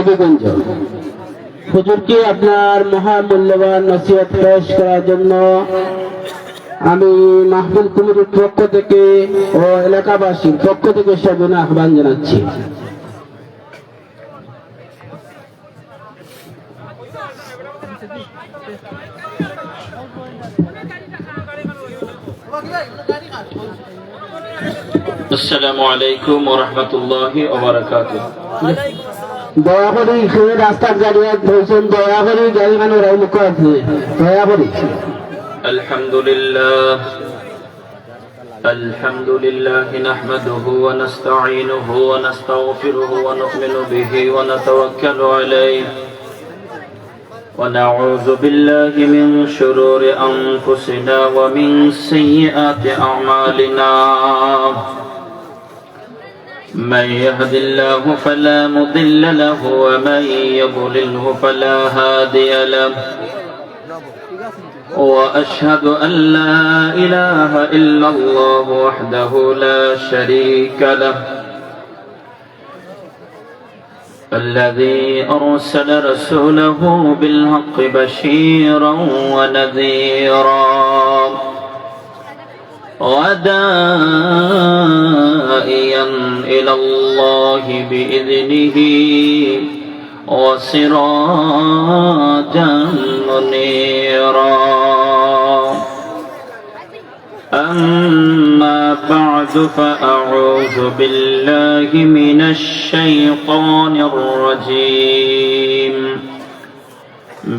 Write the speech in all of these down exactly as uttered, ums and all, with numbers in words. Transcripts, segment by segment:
হবিগঞ্জ। হুজুরকে আপনার মহামূল্যবান নসিহত পেশ করার জন্য আমি মাহফিল কমিটির পক্ষ থেকে ও এলাকাবাসীর পক্ষ থেকে সবিনয় আহ্বান জানাচ্ছি। আসসালামু আলাইকুম ওয়া রাহমাতুল্লাহি ওয়া বারাকাতুহু। দয়া করি, সে রাস্তার গাড়ি এক ধরছেন, দয়া করি গাড়ি খানো রাই মুখ আছে, দয়া করি। الحمد لله. الحمد لله نحمده ونستعينه ونستغفره ونؤمن به ونتوكل عليه. ونعوذ بالله من شرور أنفسنا ومن سيئات أعمالنا. من يهد الله فلا مضل له ومن يضلله فلا هادي له. وأشهد أن لا إله إلا الله وحده لا شريك له. الذي أرسل رسوله بالحق بشيرا ونذيرا وداعيا إلى الله بإذنه وسراجا منيرا. أما بعد فأعوذ بالله من الشيطان الرجيم.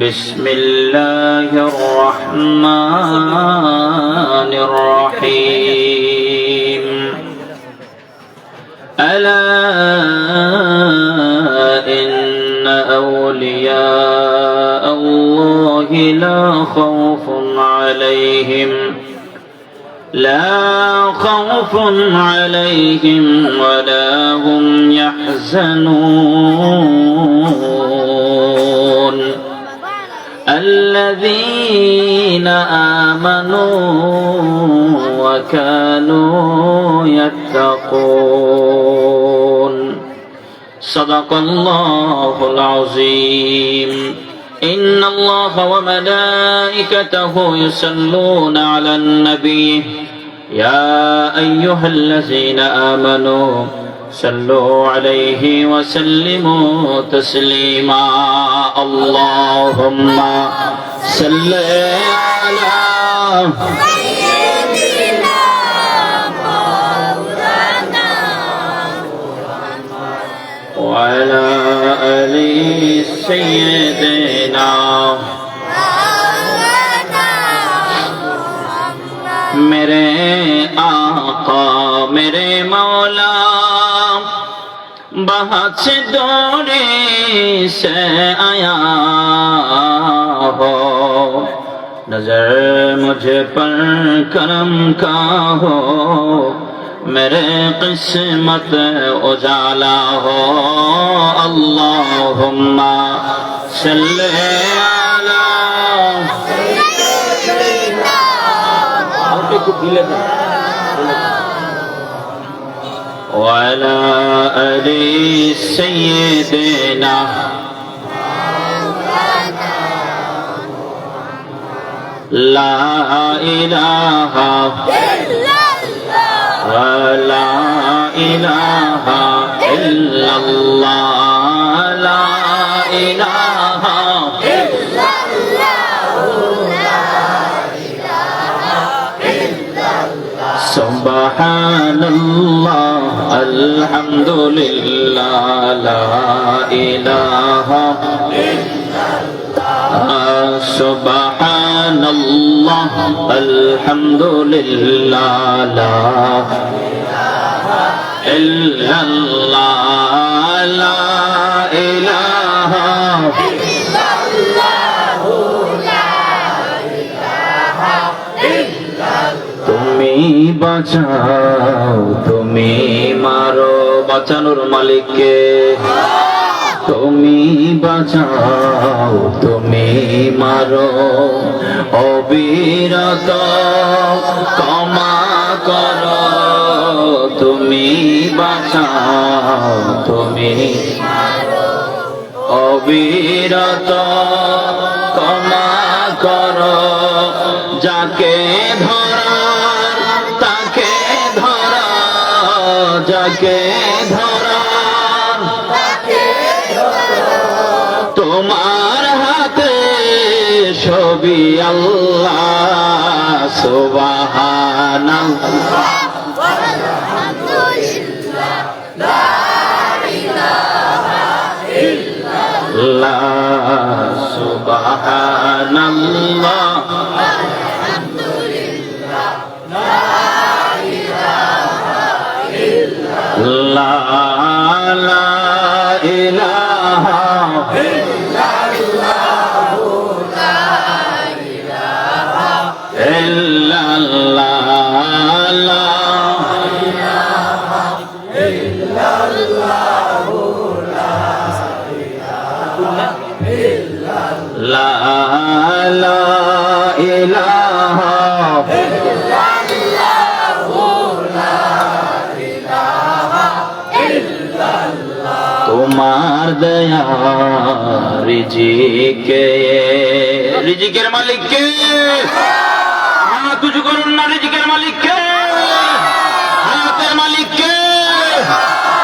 بسم الله الرحمن الرحيم. ألا إن أولياء الله لا خوف عليهم لا خوف عليهم ولا هم يحزنون. الذين آمنوا وكانوا يتقون. صدق الله العظيم. إن الله وملائكته يصلون على النبي. يا أيها الذين آمنوا صلوا عليه وسلموا تسليما. اللهم صل على وعلى آل سيدنا। میرے آقا، میرے مولا، بہت دور سے آیا ہو، نظر مجھ پر کرم کا ہو، میرے قسمت اجالا ہو۔ اللهم صل على وعلى آل سيدنا۔ لا إله إلا الله، لا إله إلا الله، لا إله إلا الله، لا إله إلا الله۔ سبحان الله، الحمد لله، لا إله إلا الله، سبحان الله، الحمد لله، لا إله إلا الله، لا إله إلا الله، لا إله إلا الله۔ তুমি বাঁচাও, তুমি মারো, বাঁচানোর মালিক কে? তুমি বাঁচাও, তুমি মারো, অবিরত ক্ষমা করো। তুমি বাঁচাও, তুমি বিরত ক্ষমা করো, যাকে ধরার তাকে ধরো, যাকে ধরার তোমার হাতে সবই আল্লাহ। সুবহানাল্লাহ। লা সুবহানাল্লাহ। লা, লা ইলাহা ইল্লাল্লাহ। লা লা, লা ইলাহা। তোমার দেয়া রিজিকে, রিজিকের মালিক কে? হাত উঁচু করুন না, রিজিকের মালিক কে? হায়াতের মালিক কে?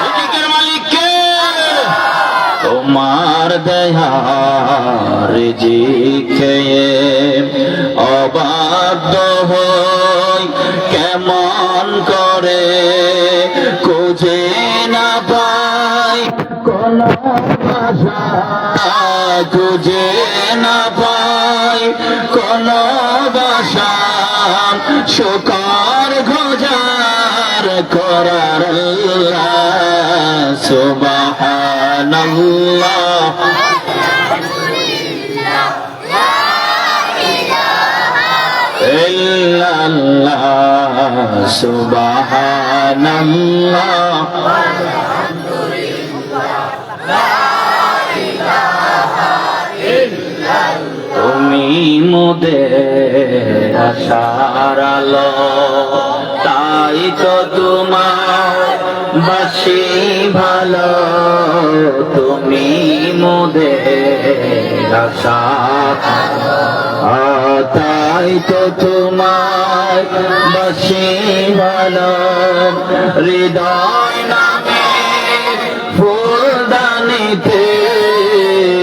রিজিকের মালিক কে? তোমার দেয়া রিজিকে অবাধ্য হই কেমন করে, খুঁজে না পাই কোনো ভাষা, খুঁজে না পাই কোনো ভাষা, শুকর গুজার করার আল্লাহ। সুবহানাল্লাহ। ইল্লাল্লাহ, সুবহানাল্লাহ। তুমি মোদের আশার আলো, তাই তো তোমার বাসি ভালো। তুমি মোদের আশা, তাই তো তোমার বাসি ভালো। হৃদয় নামে ফুলদানিতে,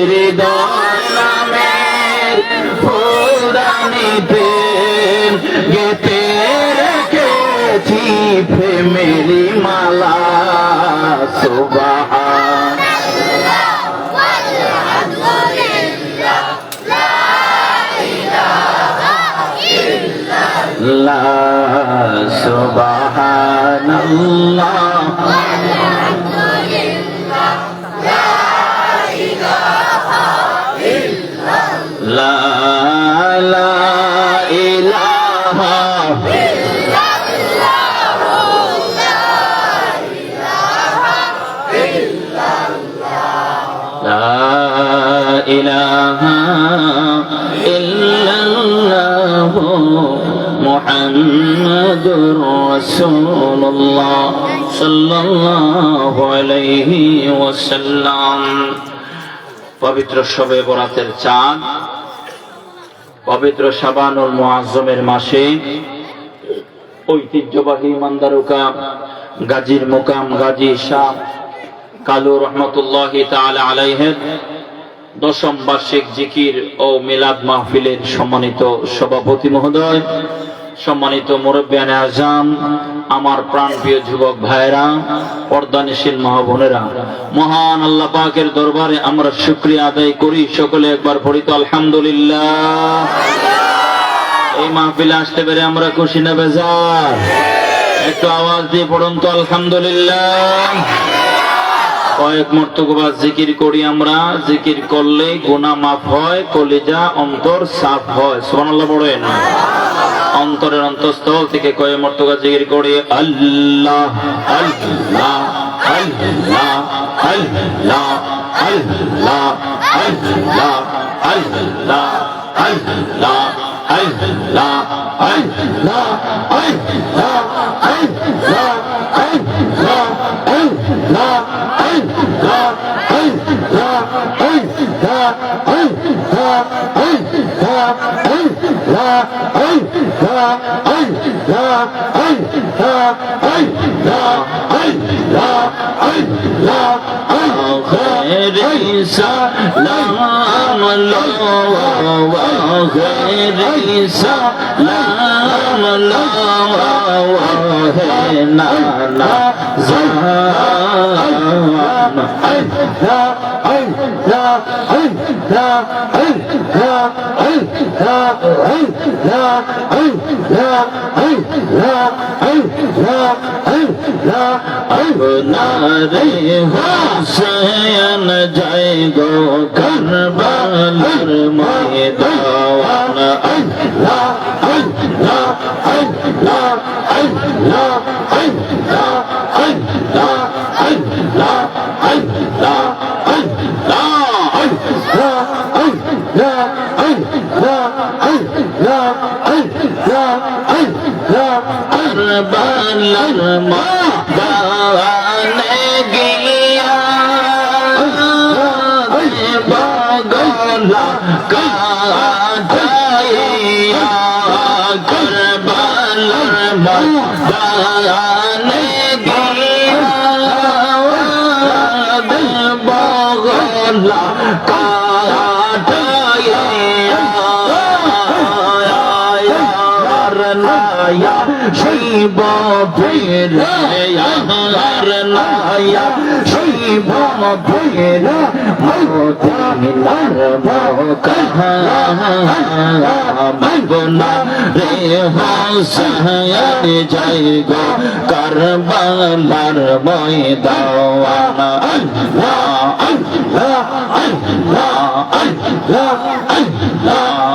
হৃদয় নামের ফুলদানিতে গেঁথে রেখেছি প্রেমেরই মালা। সুবহান। লা, সুবহানাল্লাহ। লা, লা ইলাহা। লা ইলাহা ইল্লাল্লাহু মুহাম্মাদুর রাসূলুল্লাহ সাল্লাল্লাহু আলাইহি ওয়াসাল্লাম। পবিত্র শবে বরাতের চাঁদ, পবিত্র শাবানুল মুআজ্জমের মাসে ঐতিহ্যবাহী মান্দারুকা গাজীর মুকাম গাজী শাহ কালু রহমতুল্লাহি তাআলা আলাইহের দশম বার্ষিক জিকির ও মিলাদ মাহফিলের সম্মানিত সভাপতি মহোদয়, সম্মানিত মুরব্বিয়ানে আজম, আমার প্রাণপ্রিয় যুবক ভাইরা, পর্দানিশীন মা বোনেরা, মহান আল্লাহ পাকের দরবারে আমরা শুকরিয়া আদায় করি। সকলে একবার পড়ি তো আলহামদুলিল্লাহ। এই মাহফিলে আসতে পেরে আমরা খুশি না বেজার? একটু আওয়াজ দিয়ে পড়ুন তো আলহামদুলিল্লাহ। কয়েক মর্তবা জিকির করি আমরা, জিকির করলে গুনাহ মাফ হয়, কলিজা অন্তর সাফ হয়। সুবহানাল্লাহ পড়েন। অন্তরের অন্তঃস্থল থেকে কয়েক মর্তবা জিকির করি, আল্লাহ, আল্লাহ, আল্লাহ, আল্লাহ, আল্লাহ, আল্লাহ, আল্লাহ। آخری سلام لو، آخری سلام لو، ہے نانا زان۔ اپنارے حسین جائے گو کربلار میدان۔ اللہ، اللہ، اللہ، اللہ، اللہ، اللہ، اللہ، اللہ، اللہ، اللہ، اللہ، اللہ، اللہ، اللہ، اللہ، اللہ۔ کربلار میدان گیا، بغل کاٹایا، کربلار میدان گیا، بغل کاٹایا، ورنہ یا شیبہ پھر، ورنہ یا شیبہ پھر، موت نر موت۔ اپنارے حسین جائے گو کربلار میدان۔ اللہ، اللہ، اللہ، اللہ، اللہ، اللہ، اللہ،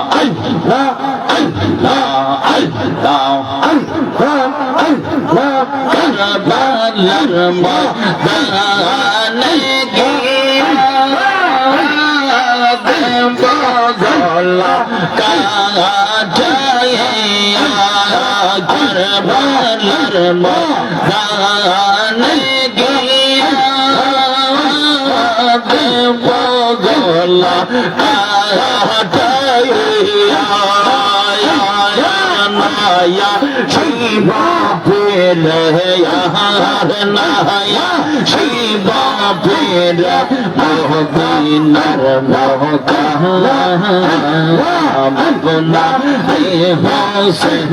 اللہ، اللہ، اللہ، اللہ۔ کربلار میدان گیا، بغل کاٹایا، کربلار میدان گیا، بغل کاٹایا، یا نانا یا شیبہ پھر، یا نانا یا شیبہ پھر، موت نر موت۔ اپنارے حسین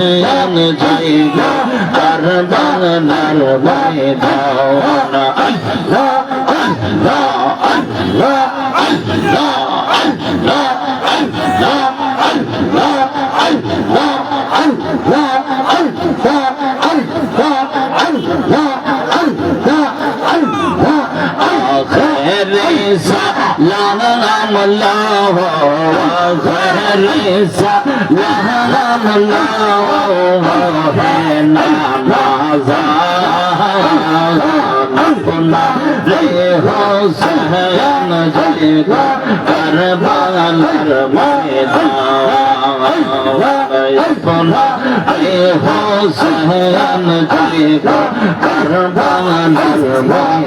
جائے گو کربلار میدان۔ اللہ، اللہ، اللہ، اللہ، اللہ، اللہ، اللہ، اللہ، اللہ، اللہ، اللہ، اللہ، اللہ، اللہ، اللہ، اللہ۔ آخری سلام لو، آخری سلام لو، ہے نانا زان۔ اپنارے حسین جائے گو کربلار میدان۔ اپنارے حسین جائے گو کربلار میدان۔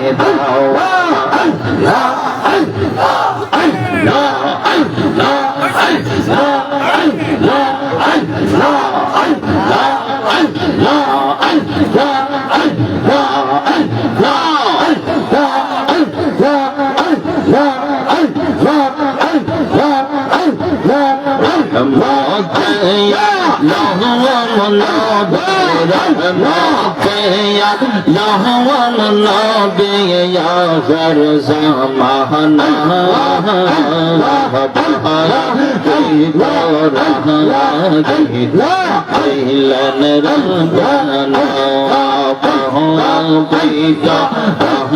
رحمت یا لہو نبی، رحمت یا لہو نبی، آخر زمانہ۔ بہار کی طرح لگی دلن ربنا،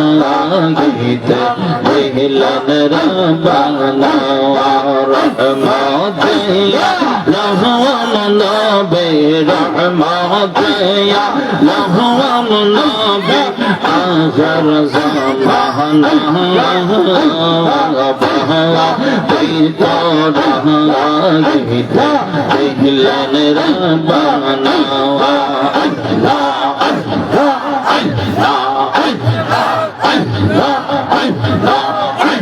بہار کی طرح لگی دلن ربنا۔ رحمت یا لہو نبی، رحمت یا لہو نبی، آخر زمانہ۔ بہار کی طرح لگی دلن ربنا۔ اللہ، اللہ، اللہ، اللہ، اللہ، اللہ، اللہ،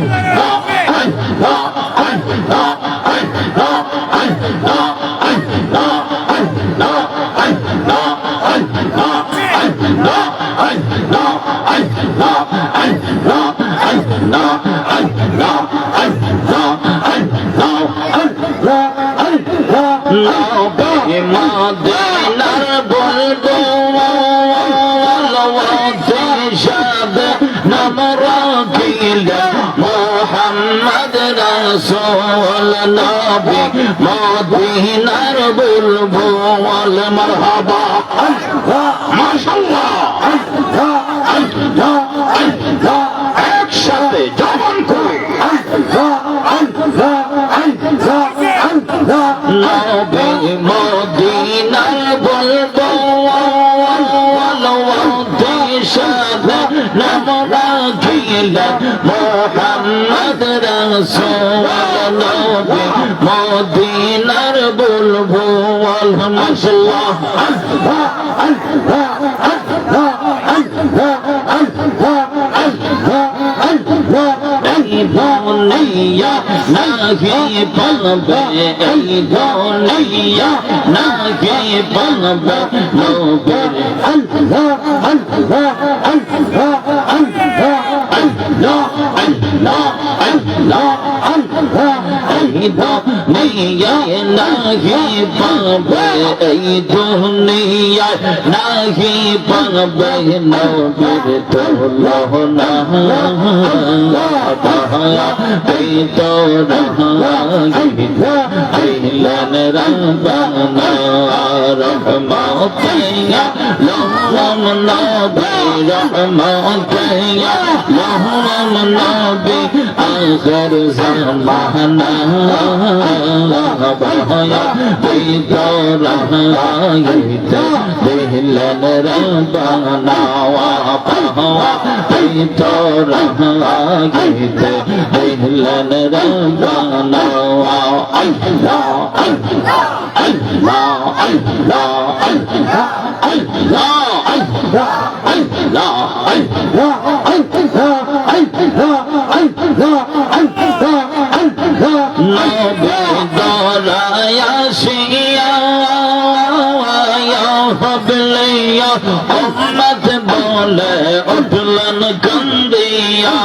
اللہ، اللہ، اللہ۔ নবী মদিনার বুলবুল, ওদের সাথে নাম রাখিলে মোহাম্মদ রাসূল। নবী মদিনার বুলবুল। মারহাবা। মাশাআল্লাহ। একসাথে জবান খুলে। নবী মদিনার বুলবুল, ওদের সাথে নাম রাখিলে মোহাম্মদ রাসূল। নবী মদিনার বুলবুল। মাশাআল্লাহ। এই দুনিয়া নাহি পাবে, এই দুনিয়া নাহি পাবে নবীর। আল্লাহ, আল্লাহ, আল্লাহ, আল্লাহ, আল্লাহ, আল্লাহ, আল্লাহ, আল্লাহ। এই দুনিয়ায় নাহি পাবে, এই দুনিয়ায় নাহি পাবে নবীর তুলনা। এই তো রহমত দিলেন রব্বানা, রহমত আলম নবী, রহমত আলম নবী। আখের জমানা বয়া দিত রহাইতে দিলেন রব্বানা, ওয়া পাওয়া দিত রহাইতে দিলেন রব্বানা। আল্লাহ, আল্লাহ, আল্লাহ, আল্লাহ। নবী দরায় আসিয়া, ইয়া হাবলিয়া উম্মত বলে উঠলেন কান্দিয়া।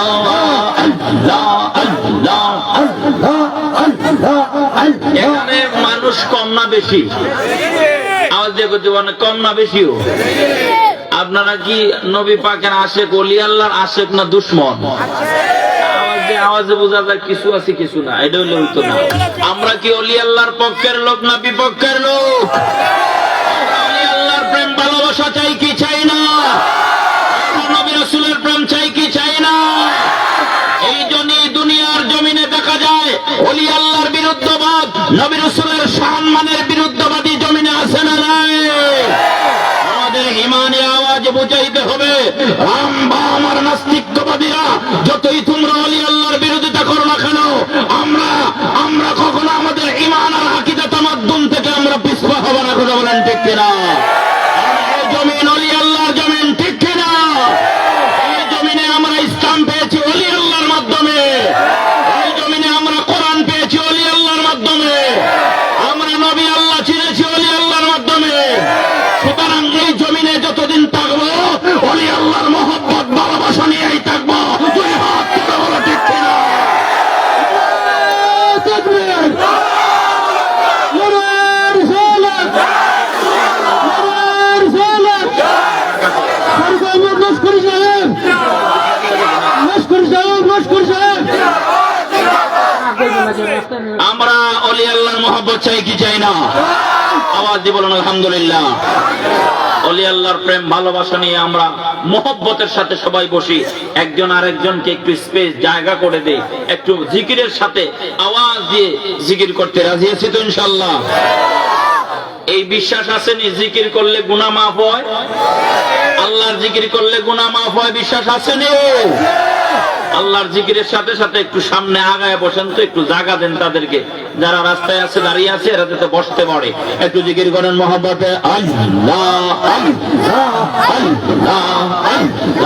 আল্লাহ, আল্লাহ, আল্লাহ, আল্লাহ, আল্লাহ। এখানে মানুষ কম না বেশি? আওয়াজ দিয়ে করতে পারেন, কম না বেশিও? আপনারা কি নবী পাকের আশেক, ওলি আল্লাহর আশেক না দুশমন? আওয়াজে, আওয়াজে বোঝা যায় কিছু আছে, কিছু না। এটা হইলে হইতো না। আমরা কি ওলি আল্লাহর পক্ষের লোক না বিপক্ষের লোক? আমরা ওলি আল্লাহর প্রেম ভালোবাসা চাই কি চাই না? আমরা নবী রাসূলের প্রেম চাই কি চাই না? এই জন্য দুনিয়ার জমিনে দেখা যায় ওলি আল্লাহর বিরুদ্ধবাদ, নবী রাসূলের সম্মানের বিরুদ্ধবাদী জমিনে আছে না নাই? আমাদের ইমানি আওয়াজ বুঝাইতে হবে। রাম বা আমার নাস্তিক্যবাদীরা, যতই তোমরা ওলি আল্লাহর বিরোধিতা করো না কেন, আমরা, আমরা কখনো আমাদের ইমান আর আকিদা তামাদ্দুন থেকে আমরা পিছপা হব না। কথা বলেন ঠিক কিনা? এই জমিন ওলি আল্লাহর জমিন, ঠিক কিনা? এই জমিনে আমরা ইসলাম পেয়েছি ওলি আল্লাহর মাধ্যমে। এই জমিনে আমরা কোরআন পেয়েছি ওলি আল্লাহর মাধ্যমে। আমরা নবী আল্লাহ চিনেছি ওলি আল্লাহর মাধ্যমে। সুতরাং এই জমিনে যতদিন থাকবো, ওলি আল্লাহর মহব্বত ভালোবাসা নিয়েই থাকবো। দুই হাত তুলে বলো, ঠিক কিনা? তাকবীর! নারায়ে রিসালাত! নারায়ে রিসালাত! সরকার মশকরি সাহেব! মশকরি সাহেব, মশকরি সাহেব! আমরা ওলি আল্লাহর মহব্বত চাই কি চাই না? আওয়াজ দিয়ে বলুন, আলহামদুলিল্লাহ। ওলি আল্লাহর প্রেম ভালোবাসা নিয়ে আমরা মহব্বতের সাথে সবাই বসি, একজন আরেকজনকে একটু স্পেস, জায়গা করে দেই, একটু জিকিরের সাথে আওয়াজ দিয়ে জিকির করতে রাজি আছি তো ইনশাআল্লাহ? এই বিশ্বাস আছে নি জিকির করলে গুনাহ মাফ হয়? আল্লাহর জিকির করলে গুনাহ মাফ হয়, বিশ্বাস আছে নি? আল্লাহর জিকিরের সাথে সাথে একটু সামনে আগায় বসেন তো, একটু জায়গা দেন তাদেরকে। যারা রাস্তায় আছে, দাঁড়িয়ে আছে, এরা যাতে বসতে পারে। একটু জিকির করেন মহব্বতে, আল্লাহ, আল্লাহ, আল্লাহ, আল্লাহ।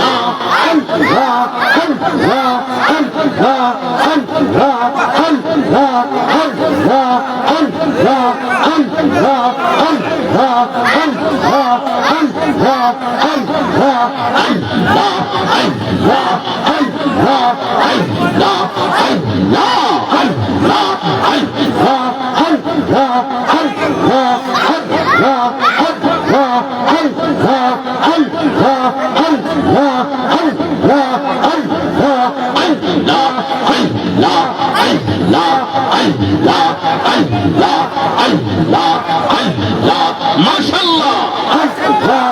আল্লাহ, আল্লাহ, আল্লাহ, আল্লাহ, আল্লাহ। মাশাআল্লাহ। আল্লাহ,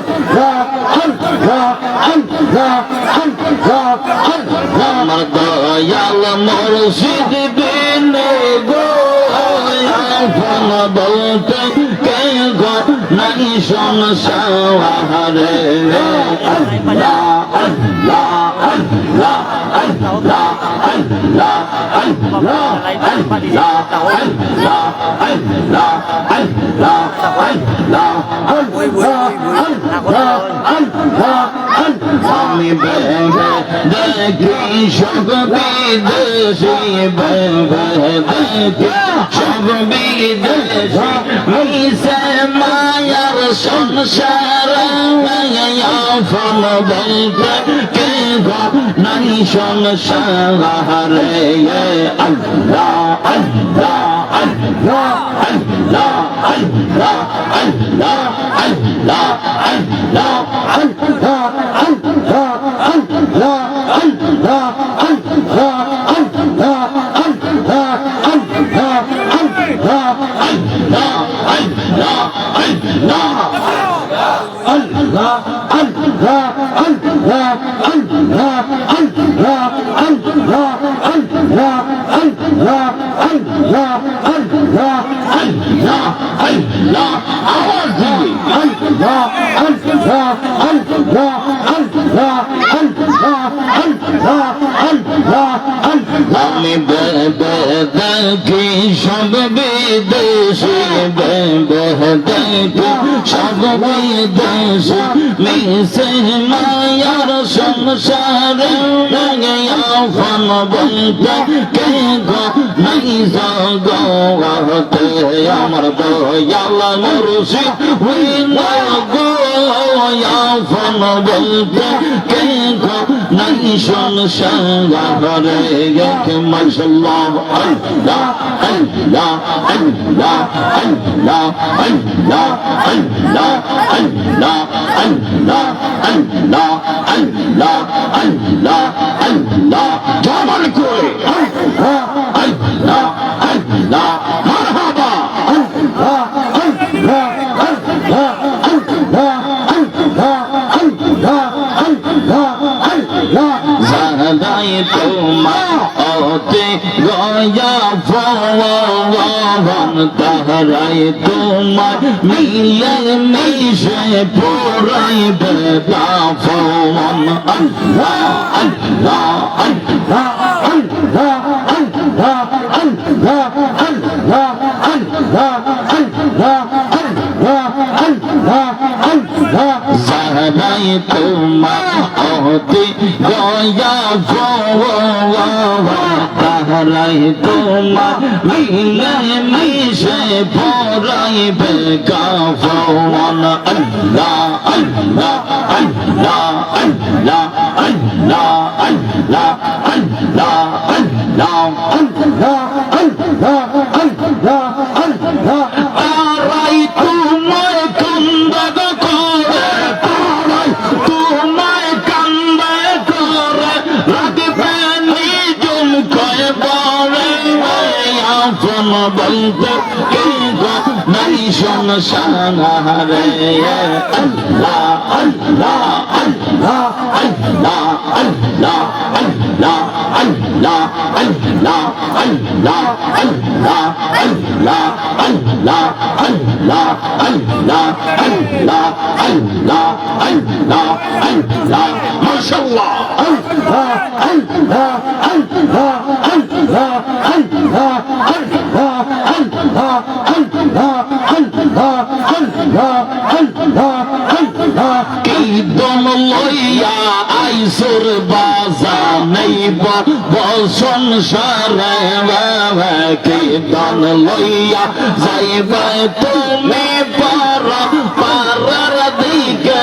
আল্লাহ, আল্লাহ, আল্লাহ, আল্লাহ, আল্লাহ। আমার দয়াল মুর্শিদ বিনে গো, আপন বলতে কে গো নাই সংসারে। আল্লাহ, আল্লাহ, আল্লাহ, আল্লাহ, আল্লাহ, আল্লাহ, আল্লাহ, আল্লাহ, আল্লাহ, আল্লাহ, আল্লাহ, আল্লাহ। আমি ভেবে দেখি সব বিদেশি, ভেবে দেখি সব বিদেশি, মিশে মায়ার সংসারে, আপন বলতে কে গো নাই সংসারে। আল্লাহ, আল্লাহ, আল্লাহ, আল্লাহ, আল্লাহ, আল্লাহ, আল্লাহ, আল্লাহ, আল্লাহ, আল্লাহ, আল্লাহ, আল্লাহ, আল্লাহ, আল্লাহ, আল্লাহ, আল্লাহ, আল্লাহ, আল্লাহ, আল্লাহ, আল্লাহ। আল্লাহ, আল্লাহ, আল্লাহ, আল্লাহ, আল্লাহ, আল্লাহ, আল্লাহ, আল্লাহ, আল্লাহ, আল্লাহ, আল্লাহ, আল্লাহ। আওয়াজ দিয়ে। আল্লাহ, আল্লাহ, আল্লাহ, আল্লাহ, আল্লাহ, আল্লাহ, আল্লাহ, আল্লাহ। আমি ভেবে দেখি সব বিদেশি, ভেবে দেখি সব বিদেশি, মিশে মায়ার সংসারে, আপন বলতে কে গো নাই জগতে। আমার দয়াল মুর্শিদ বিনে গো, আপন বলতে কে গো নাই সংসারে। মাশাআল্লাহ। আল্লাহ, আল্লাহ, আল্লাহ, আল্লাহ, আল্লাহ, আল্লাহ, আল্লাহ, আল্লাহ, আল্লাহ, আল্লাহ, আল্লাহ, আল্লাহ। জবান করে। আল্লাহ, আল্লাহ, আল্লাহ। মারহাবা। আল্লাহ, আল্লাহ, আল্লাহ, আল্লাহ, আল্লাহ, আল্লাহ, আল্লাহ, আল্লাহ। যারাই তোমার অতি গয়া ফওয়ান, তারাই তোমার মিলে মিশে পুরাইবে দাফন। আল্লাহ, আল্লাহ, আল্লাহ, আল্লাহ, আল্লাহ, আল্লাহ, আল্লাহ, আল্লাহ, আল্লাহ, আল্লাহ, আল্লাহ, আল্লাহ। যারাই তোমার অতি গয়া ফওয়ান, তারাই তোমার মিলে মিশে পুরাইবে কাফন। আল্লাহ, আল্লাহ, আল্লাহ, আল্লাহ, আল্লাহ, আল্লাহ, আল্লাহ, আল্লাহ, আল্লাহ, আল্লাহ, আল্লাহ, আল্লাহ। তারাই তোমায় কান্দা করে, তারাই তোমায় কান্দা করে, রাখবে নিজুম কবরে। আপন বলতে কে গো নাই সংসারে। আল্লাহ, আল্লাহ, আল্লাহ, আল্লাহ, আল্লাহ, আল্লাহ, আল্লাহ, আল্লাহ, আল্লাহ, আল্লাহ, আল্লাহ, আল্লাহ, আল্লাহ, আল্লাহ, আল্লাহ, আল্লাহ, আল্লাহ, আল্লাহ, আল্লাহ। মাশাআল্লাহ। আল্লাহ, আল্লাহ, আল্লাহ, আল্লাহ, আল্লাহ, আল্লাহ, আল্লাহ, আল্লাহ, আল্লাহ, আল্লাহ, আল্লাহ, আল্লাহ। কি দল লইয়া আইসুর বাজা নেইব বসন সারে, কি দল লইয়া যাইবে তুমি পারা, পারার দিকে।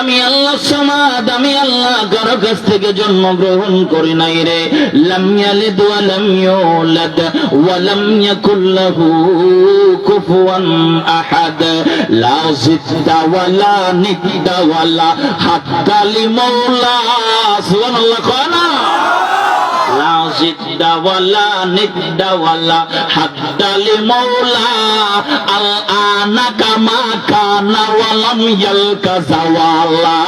আমি আল্লাহ সমাদ, আমি আল্লাহ কারো কাছ থেকে জন্মগ্রহণ করি নাই রে। লাম ইয়ালিদ ওয়া লাম ইউলাদ ওয়া লাম ইয়াকুল লাহু কুফুয়ান আহাদ। লা জিদ্দা ওয়া লা নিদ্দা ওয়া লা হাদ্দা লি মাওলা। সুবহানাল্লাহ, কয় না? লা জিদ্দা ওয়া লা নিদ্দা ওয়া লা হাদ্দা লি মাওলা। আল আনা কামা কানা ওয়া লাম ইয়ালকা জাওয়ালা।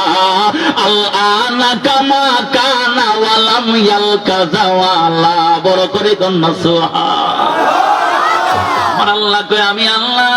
আল আনা কামা কানা ওয়া লাম ইয়ালকা জাওয়ালা। বড় করি কন না সুবহান। আমার আল্লাহ কয়, আমি আল্লাহ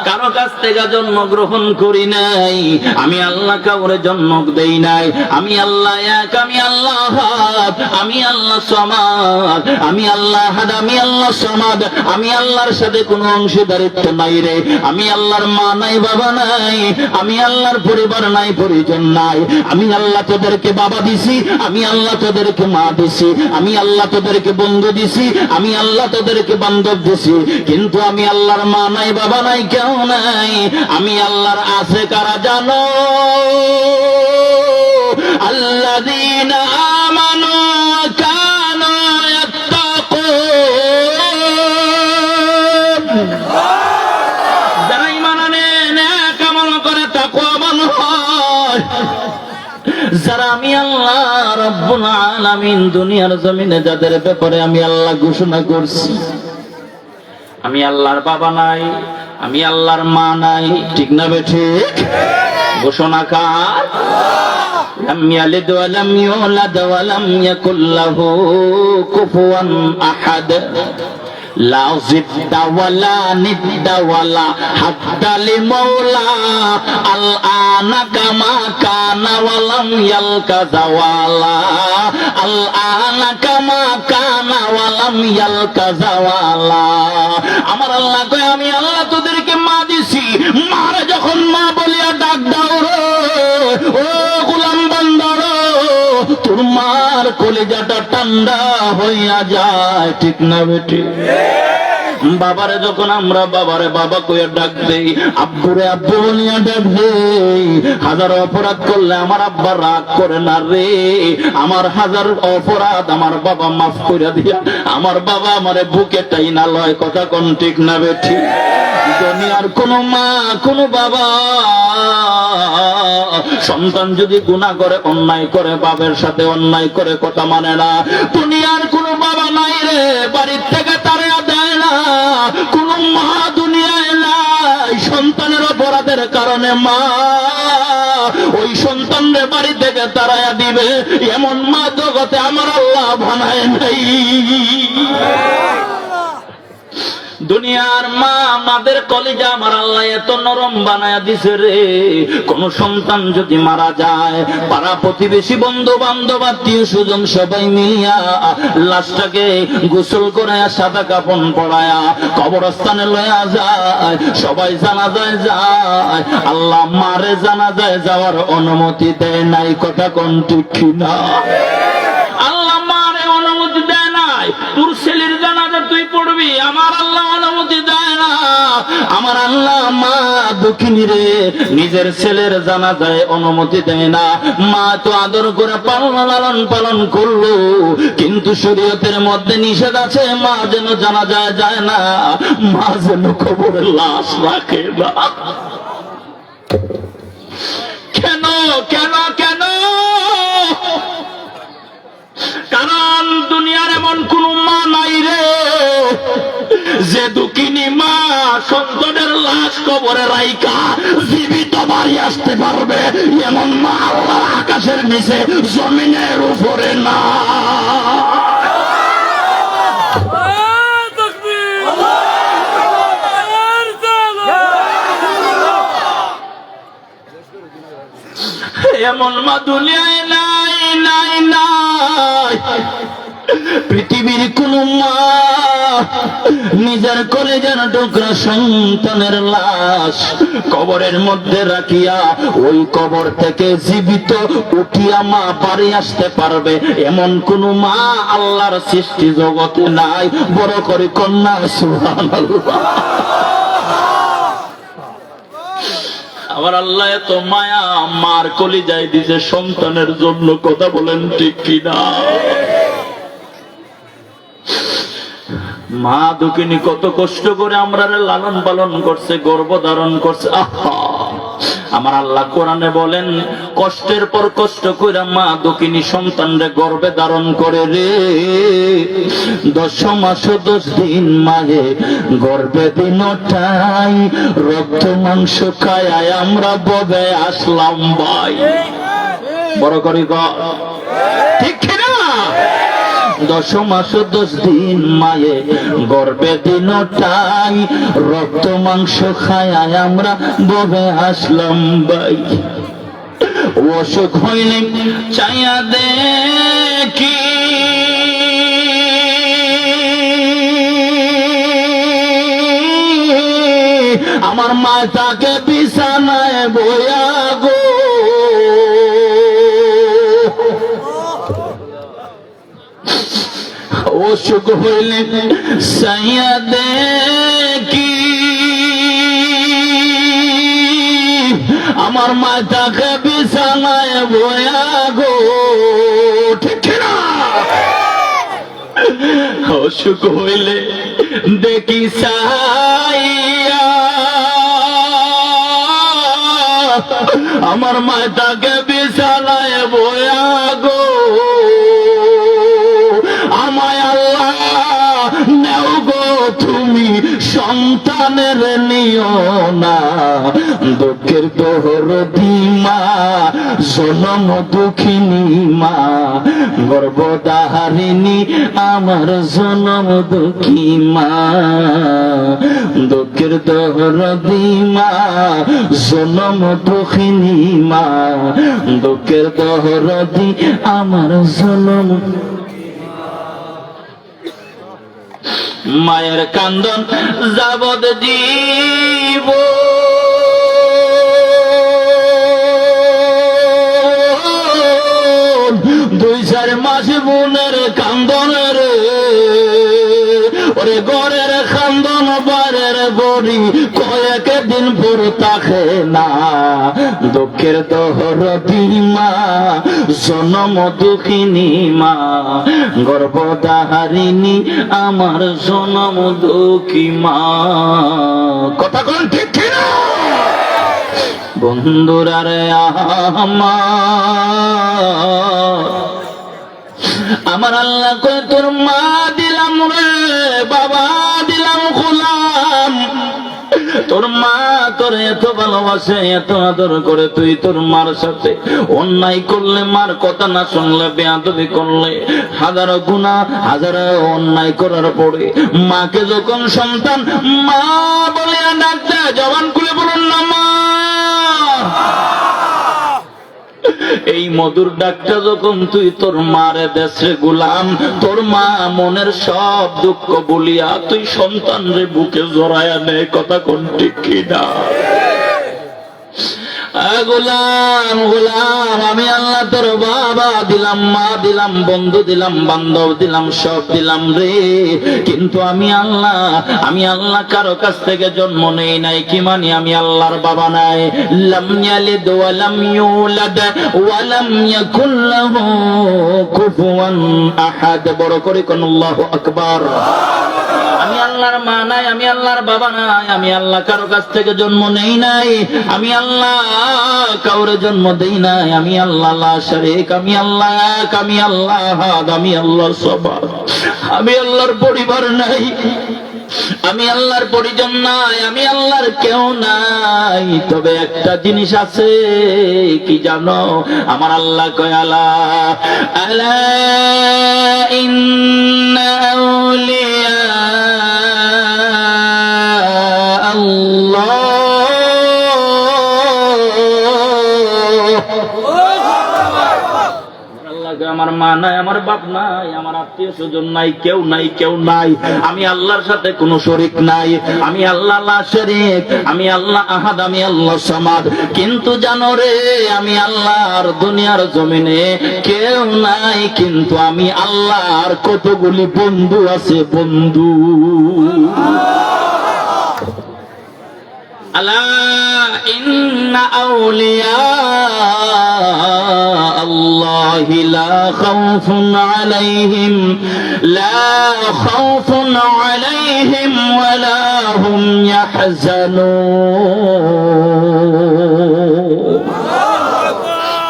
কারো কাছ থেকে জন্মগ্রহণ করি নাই, আমি আল্লাহ কাউরে জন্ম দেই নাই, আমি আল্লাহ এক, আমি আল্লাহ আহাদ, আমি আল্লাহ সমাদ, আমি আল্লাহ আহাদ, আমি আল্লাহ সমাদ। আমি আল্লাহর সাথে কোনো অংশীদারিত্ব নাই রে। আমি আল্লাহর মা নাই, বাবা নাই, আমি আল্লাহর পরিবার নাই, পরিজন নাই। আমি আল্লাহ তোদেরকে বাবা দিছি, আমি আল্লাহ তোদেরকে মা দিছি, আমি আল্লাহ তোদেরকে বন্ধু দিছি, আমি আল্লাহ তোদেরকে বান্ধব দিছি, কিন্তু আমি আল্লাহর মা নাই, বাবা নাই, কেউ নাই। আমি আল্লাহর আছে কারা জানো? আল্লাযীনা আমানু ওয়া কানু ইয়াত্তাকুন। যারা ঈমান আনে, নেক আমল করে, তাকওয়াবান হয়, যারা আমি আল্লাহ রাব্বুল আলামিন দুনিয়ার জমিনে যাদের ব্যাপারে আমি আল্লাহ ঘোষণা করছি, আমি আল্লাহর বাবা নাই, আমি আল্লাহর মা নাই, ঠিক না বেঠিক? ঘোষণা কার? লাম ইয়ালিদ ওয়া লাম ইউলাদ ওয়া লাম ইয়াকুল লাহু কুফুয়ান আহাদ। লা জিদ্দা ওয়া লা নিদ্দা ওয়া লা হাদ্দা লি মাওলা। আল আনা কামা কানা ওয়া লাম ইয়ালকা জাওয়ালা। আল আনা কামা কানা ওয়া লাম ইয়ালকা জাওয়ালা। আমার আল্লাহ কয়, আমি আল্লাহ তোদেরকে মা দিছি, মারে যখন মা বলিয়া ডাক দাও রে, ও গোলাম বান্দা রে, তোর মার কলিজাটা ঠান্ডা হইয়া যায়, ঠিক না বেঠিক? বাবারে যখন আমরা বাবারে বাবা কইয়া ডাক দেই, আব্বুরে আব্বু বলিয়া ডাক দেই, হাজার অপরাধ করলে আমার আব্বা রাগ করে না রে। আমার হাজার অপরাধ আমার বাবা মাফ কইরা দিয়া, আমার বাবা আমারে বুকে টাইনা লয়। কথা কন ঠিক না বেঠিক? দুনিয়ার কোনো মা, কোনো বাবা, সন্তান যদি গুনাহ করে, অন্যায় করে, বাবার সাথে অন্যায় করে, কথা মানে না, দুনিয়ার কোনো বাবা নাই রে, বাড়ির থেকে তাড়াইয়া দেয় না। কোনো মা দুনিয়ায় নাই, সন্তানের অপরাধের কারণে মা ওই সন্তানরে বাড়ি থেকে তাড়াইয়া দিবে, এমন মা জগতে আমার আল্লাহ বানায় নাই। দুনিয়ার মা, মাদের কলিজা আমার আল্লাহ এত নরম বানায়া দিছে রে, কোন সন্তান যদি মারা যায়, পাড়া প্রতিবেশী, বন্ধু বান্ধব, আত্মীয় স্বজন সবাই মিলিয়া লাশটাকে গোসল করায়া, সাদা কাফন পরায়া কবরস্থানে লয়া যায়, সবাই জানাজায় যায়। আল্লাহ মারে জানাজায় যাওয়ার অনুমতি দেয় নাই, কথা কন ঠিক কিনা? আল্লাহ মারে অনুমতি দেয় নাই। তোর ছেলের জানাজা তুই পড়বি, আমার আল্লাহ অনুমতি দেয় না। আমার আল্লাহ মা দুঃখিনী রে, নিজের ছেলের জানাজায় অনুমতি দেয় না। মা তো আদর করে পালন, লালন পালন করলো, কিন্তু শরীয়তের মধ্যে নিষেধ আছে, মা যেন জানাজায় যায় না, মা যেন কবরে লাশ রাখে না। কেন, কেন, কেন? কারণ দুনিয়ার এমন কোন মা নাই রে, যে দুঃখিনী মা সন্তানের লাশ কবরে রাইখা জীবিত বাড়ি আসতে পারবে, এমন মা আল্লাহর আকাশের নিচে, জমিনের উপরে না। এমন মা দুনিয়ায় নাই, নাই, নাই। পৃথিবীর কোন মা নিজের কলিজার টুকরা সন্তানের লাশ কবরের মধ্যে রাখিয়া ওই কবর থেকে জীবিত উঠিয়া মা বাড়ি আসতে পারবে, এমন কোন মা আল্লাহর সৃষ্টি জগতে নাই। বড় করি কন না সুবহানাল্লাহ। আমার আল্লাহ এত মায়া মার কলিজায় দিছে সন্তানের জন্য। কথা বলেন ঠিক কিনা? মা দুঃখিনী কত কষ্ট করে আমরারে লালন পালন করছে, গর্ভ ধারণ করছে। আহা, আমার আল্লাহ কোরআনে বলেন, কষ্টের পর কষ্ট কইরা মা দুঃখিনী সন্তানরে গর্ভে ধারণ করে রে। দশ মাস দশ দিন মায়ে গর্ভে দিনটাই, রক্ত মাংস খায়ায় আমরা ভবে আসলাম ভাই। বড় করি গ-, ঠিক কিনা? দশ মাস দশ দিন মায়ে গর্ভে দিনটাই, রক্ত মাংস খায়ায় আমরা ভবে আসলাম ভাই। অসুখ হইলে চাইয়া দেখি, আমার মায় থাকে বিছানায় বইয়া গো। অসুখ হইলে চাইয়া দেখি, আমার মায় থাকে বিছানায় বইয়া গো। ঠিক কিনা? অসুখ হইলে দেখি চাইয়া, আমার মায় থাকে বিছানায় বইয়া গো। আমায় আল্লাহ নেও গো তুমি, সন্তানের নিও না। দুঃখের দরদি মা, জনম দুঃখিনী মা, গর্ভধারিণী আমার জনম দুঃখী মা। দুঃখের দরদি মা, জনম দুঃখিনী মা, দুঃখের দরদি আমার জনম। মায়ের কান্দন যাবদ জীবন, দুই চার মাস বোনের কান্দন রে, ওরে ঘরের কান্দন বারের বড়ি, কয়েক দিন পর থাকে না। দুঃখের দরদি মা, জনম দুঃখিনী মা, গর্ভধারিণী আমার জনম দুঃখী মা। কথা কন ঠিক কিনা? বন্ধুরা রে আমার, আমার আল্লাহ কয়, "তোর মা দিলাম রে বাবা, দিলাম গোলাম। তোর মা তোরে এত ভালোবাসে, এত আদর করে, তুই তোর মার সাথে অন্যায় করলে, মার কথা না শুনলে, বেয়াদবি করলে, হাজারো গুনাহ, হাজারো অন্যায় করার পরে মাকে যখন সন্তান মা বলিয়া ডাক দেয়, জবান খুলে বলুন না, মা।" এই মধুর ডাকটা যখন তুই তোর মারে দেস রে গোলাম, তোর মা মনের সব দুঃখ ভুলিয়া তুই সন্তানরে বুকে জড়াইয়া নেয়। কথা কন ঠিক কিনা? আ গোলাম, গোলাম, আমি আল্লাহ তোর বাবা দিলাম, মা দিলাম, বন্ধু দিলাম, বান্ধব দিলাম, সব দিলাম রে, কিন্তু আমি আল্লাহ, আমি আল্লাহ কারো কাছ থেকে জন্ম নেই নাই। কি মানি? আমি আল্লাহর বাবা নাই। লাম ইয়ালিদ ওয়া লাম ইউলাদ ওয়া লাম ইয়াকুল লাহু কুফুয়ান আহাদ। বড় করে কন আল্লাহু আকবার। আমি আল্লাহর মা নাই, আমি আল্লাহর বাবা নাই, আমি আল্লাহ কারো কাছ থেকে জন্ম নেই নাই। আমি আল্লাহ কাউরে জন্ম দেই নাই। আমি আল্লাহ লা শারিক, আমি আল্লাহ এক, আমি আল্লাহ আহাদ, আমি আল্লাহ সামাদ। আমি আল্লাহর পরিবার নাই, আমি আল্লাহর পরিজন নাই, আমি আল্লাহর কেউ নাই। তবে একটা জিনিস আছে, কি জানো? আমার আল্লাহ কয়, আলা, আলা ইন্না আউলিয়া আল্লাহ। আল্লাহ কয়, আমার মা নাই, আমার বাপ নাই, আমার আত্মীয় স্বজন নাই, কেউ নাই, কেউ নাই। আমি আল্লাহর সাথে কোনো শরিক নাই। আমি আল্লাহ লা শারিক, আমি আল্লাহ আহাদ, আমি আল্লাহ সামাদ। কিন্তু জানো রে, আমি আল্লাহর দুনিয়ার জমিনে কেউ নাই, কিন্তু আমি আল্লাহর কতগুলি বন্ধু আছে, বন্ধু। ألا إن أولياء الله لا خوف عليهم، لا خوف عليهم ولا هم يحزنون.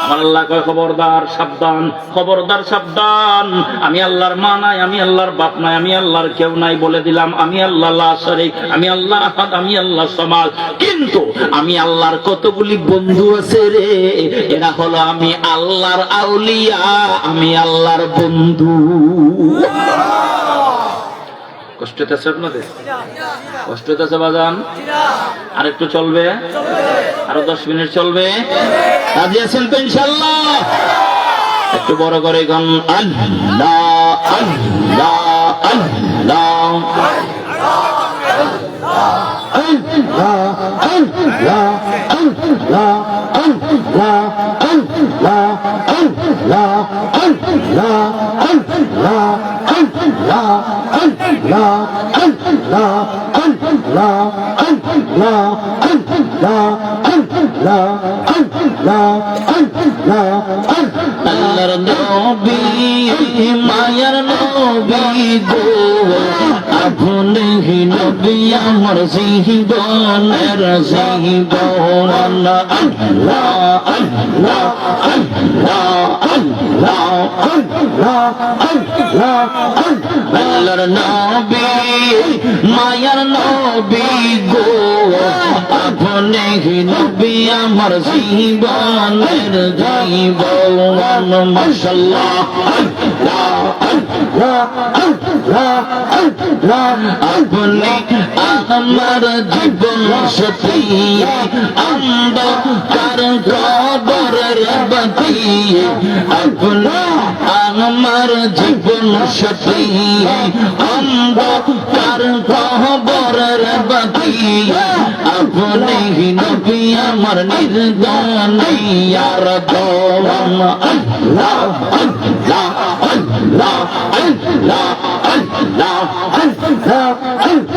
আমার আল্লাহ কয়, খবরদার, সাবধান, খবরদার, সাবধান। আমি আল্লাহর মা নাই, আমি আল্লাহর বাপ নাই, আমি আল্লাহর কেউ নাই। বলে দিলাম, আমি আল্লাহ লা শরিক, আমি আল্লাহ আহাদ, আমি আল্লাহ সামাদ। কিন্তু আমি আল্লাহর কতগুলি বন্ধু আছে রে, এরা হলো আমি আল্লাহর আউলিয়া, আমি আল্লাহর বন্ধু। কষ্ট হইতেছে আপনাদের? কষ্ট হইতেছে বাজান? আর একটু চলবে? আরো দশ মিনিট চলবে? রাজি আছেন তো ইনশাল্লাহ? একটু বড় করে গান। আল্লাহ, আল্লাহ, আল্লাহ। আল্লাহর নবী, মায়ার নবী গো, আপনি নবী আমার জীবনের জীবন। আল্লাহ, আল্লাহ, আল্লাহ, আল্লাহ, আল্লাহ, আল্লাহ, আল্লাহ। আল্লাহর নবী, মায়ার নবী গো, আপনি নবী আমার জীবনের জীবন। মাশাআল্লাহ। আল্লাহ, আল্লাহ, আল্লাহ, আল্লাহ। আপনি আমার জীবন সাথী, অন্ধকার কবরের বাতি। আপনি আমার জীবন সাথী, অন্ধকার কবরের বাতি। আপনি নবী আমার নির্দোয়ান ইয়ার দোয়ান। আল্লাহ, আল্লাহ, আল্লাহ, আল্লাহ, আল্লাহ,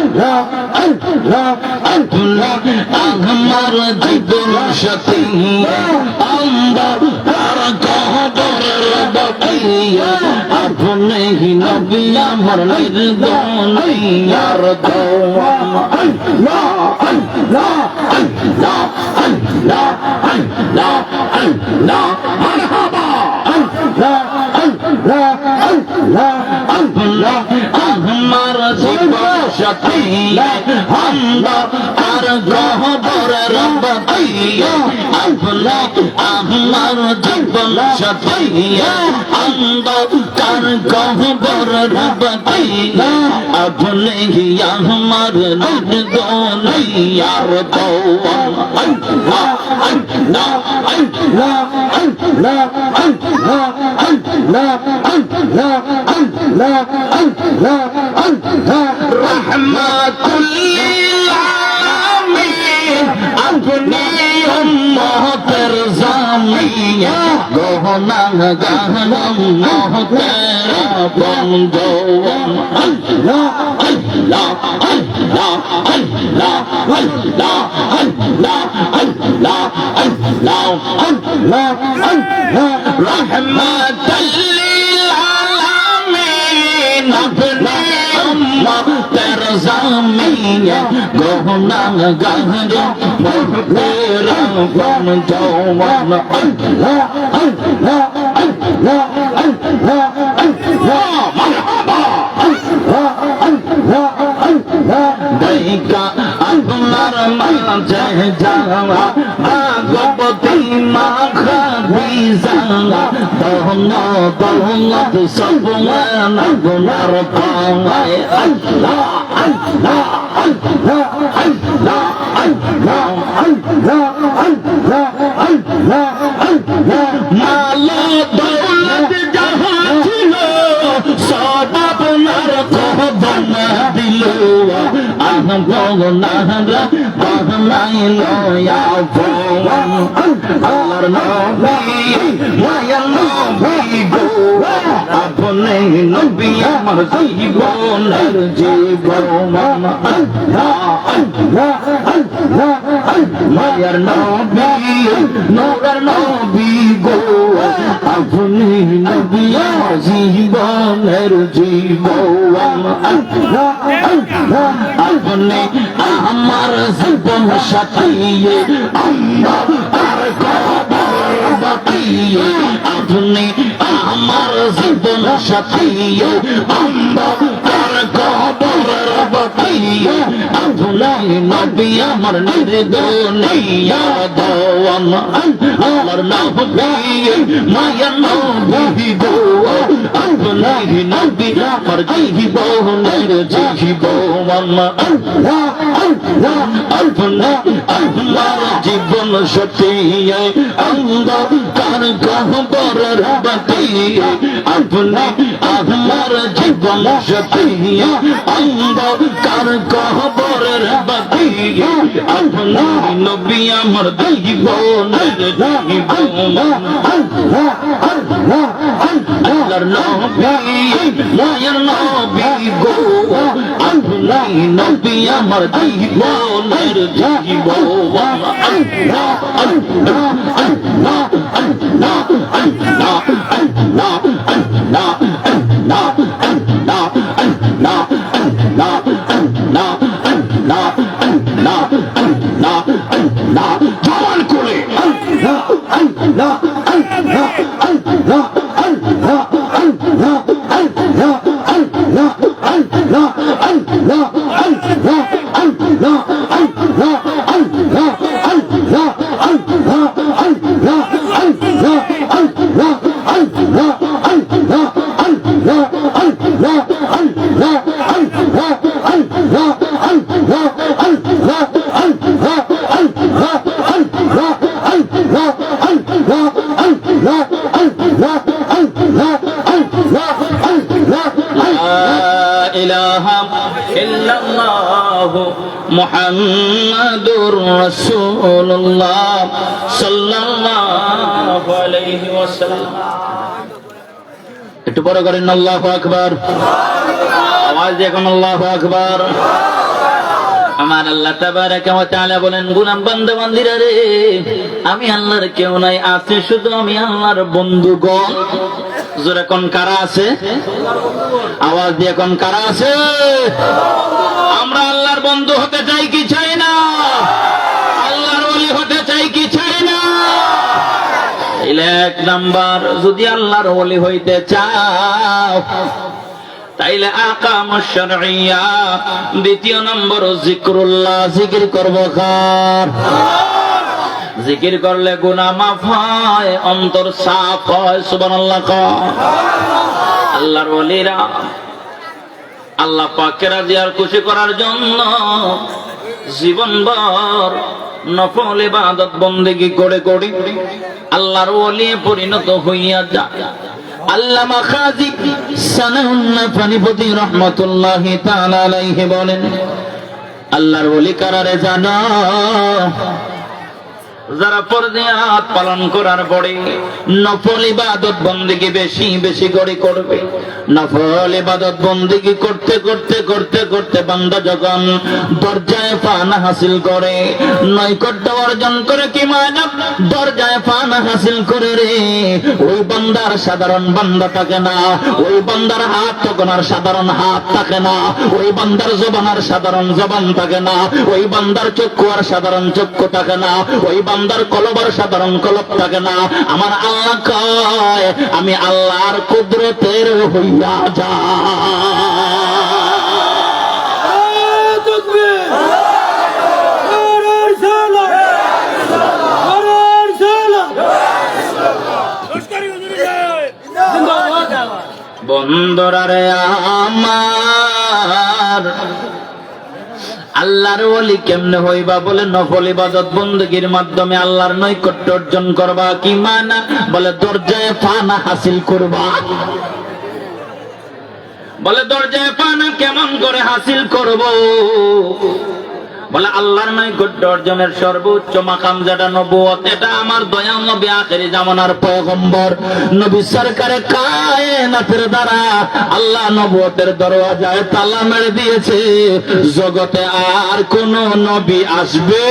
আল্লাহ, আল্লাহ, আল্লাহ। আপনি আমার জীবন সাথী, অন্ধকার কবরের বাতি। আপনি নবী আমার নির্দোয়ান ইয়ার দোয়ান। আল্লাহ, আল্লাহ, আল্লাহ, আল্লাহ, আল্লাহ, আল্লাহ, মারহাবা। আল্লাহ, আল্লাহ, আল্লাহ, আল্লাহ। আপনি আমার জীবন সাথী, অন্ধকার কবরের বাতি। আপনি আমার জীবন সাথী, অন্ধকার কবরের বাতি। আপনি আমার নির্দোয়ান ইয়ার দোয়ান। আল্লাহ, আল্লাহ, আল্লাহ, আল্লাহ, আল্লাহ, আল্লাহ, আল্লাহ, আল্লাহ, আল্লাহ, আল্লাহ। রহমাতুল লিল আলামিন, আপনি উম্মতের জামিন, গুনাহগার উম্মতের বন্ধু। আল্লাহ, আল্লাহ, আল্লাহ, আল্লাহ, আল্লাহ, আল্লাহ, আল্লাহ, আল্লাহ, আল্লাহ, আল্লাহ। রহমাতুল লিল আলামিন, আপনি উম্মতের জামিন, গুনাহগার উম্মতের বন্ধু। আল্লাহ, আল্লাহ, আল্লাহ, আল্লাহ, আল্লাহ, আল্লাহ। মারহাবা। আল্লাহ, আল্লাহ, আল্লাহ। দেখা আপনার মাঝে যাওয়া, ভাগবতী মা খাদিজা, ধন দৌলত সব আপনার পাওয়ায়। আল্লাহ, আল্লাহ, আল্লাহ, আল্লাহ, আল্লাহ, আল্লাহ, আল্লাহ, আল্লাহ, আল্লাহ। মাল দৌলত যাহা ছিল, সব আপনার কদমে দিল। আল্লাহ আপনার বানাইল আপন। আল্লাহর নবী, মায়ার নবী গো, আপনি নবী আমার জীবনের জীবন। আল্লাহ, আল্লাহ, আল্লাহ, মায়ার নবী, নূরের নবী গো, আপনি নবী আমার জীবনের জীবন। আপনি আমার জীবন সাথী, অন্ধকার কবর বাতি। আপনি আমার জীবন সাথী, অন্ধকার কবর বাতি। আপনি নবী আমার নির্দুনিয়া দোয়ান। আমার নবী, মায়ার নবী গো, আপনি নবী আমার জীবনের জীবন। আপনি আমার জীবন সাথী, অন্ধকার কবরের বাতি। আপনি আমার জীবন সাথী, অন্ধকার কবরের বাতি। আপনি নবী আমার জীবনের জীবন। আল্লাহর নবী, মায়ার নবী গো, আপনি নবী আমার জীবনের জীবন। আল্লাহ, আল্লাহ, আল্লাহ, আল্লাহ, আল্লাহ। জবান খুলে। لا إله إلا الله محمد رسول الله صلى الله عليه وسلم। একটু বড় করেন, আল্লাহু আকবার। আওয়াজ দিয়ে কন, আল্লাহু আকবার। আমার আল্লাহ তাবারাকা ওয়া তাআলা বলেন, গোলাম বান্দা বান্দিরা রে, আমি আল্লাহর কেউ নাই, আছে শুধু আমি আল্লাহর বন্ধুগণ। জোরে কন, কারা আছে? আওয়াজ দিয়ে কন, কারা আছে? আমরা আল্লাহর বন্ধু হতে চাই কি চাই না? আল্লাহর ওলি হতে চাই কি চাই না? তাইলে এক নাম্বার, যদি আল্লাহর ওলি হইতে চাও, তাইলে আহকামুশ শরইয়া। দ্বিতীয় নম্বর, জিকিরুল্লাহ, জিকির করব কার? জিকির করলে গুনাহ মাফ হয়, অন্তর সাফ হয়। সুবহানাল্লাহ কও। আল্লাহর ওলিরা আল্লাহ পাককে রাজি আর খুশি করার জন্য জীবনভর নফল ইবাদত বন্দেগী করে করে আল্লাহর ওলি পরিণত হইয়া যায়। আল্লামা কাজী সানাউল্লাহ পানিপতি রহমতুল্লাহি তাআলা আলাইহি বলেন, আল্লাহর ওলি কারারে জানো? যারা ফরজিয়াত পালন করার পরে নফল ইবাদত বন্দেগী বেশি বেশি করে করবে। নফল ইবাদত বন্দেগী করতে করতে করতে করতে বান্দা যখন দরজায়ে ফানা হাসিল করে, নৈকট্য অর্জন করে, কি মানে দরজায়ে ফানা হাসিল করে রে, ওই বান্দার সাধারণ বান্দা থাকে না, ওই বান্দার হাত তখন আর সাধারণ হাত থাকে না, ওই বান্দার জবান আর সাধারণ জবান থাকে না, ওই বান্দার চক্ষু আর সাধারণ চক্ষু থাকে না, ওই বান্দার কলব আর সাধারণ কলব থাকে না। আমার আল্লাহ কয়, আমি আল্লাহর কুদরতের হইয়া যায়। বন্ধুরা রে আমার, আল্লাহর ওলি কেমনে হইবা? বলে, নফল ইবাদত বন্দেগীর মাধ্যমে আল্লাহর নৈকট্য অর্জন করবা। কি মানা? বলে, দরজায়ে ফানা হাসিল করবা। বলে, দরজায়ে ফানা কেমন করে হাসিল করব? বলে, আল্লাহর নৈকট্য অর্জনের সর্বোচ্চ মাকাম যেটা নবুয়ত, এটা আমার দয়াল নবী আখেরি জামানার পয়গম্বর নবী সরকারে কায়নাতের দ্বারা আল্লাহ নবুয়তের দরওয়াজায় তালা মেরে দিয়েছে। জগতে আর কোন নবী আসবে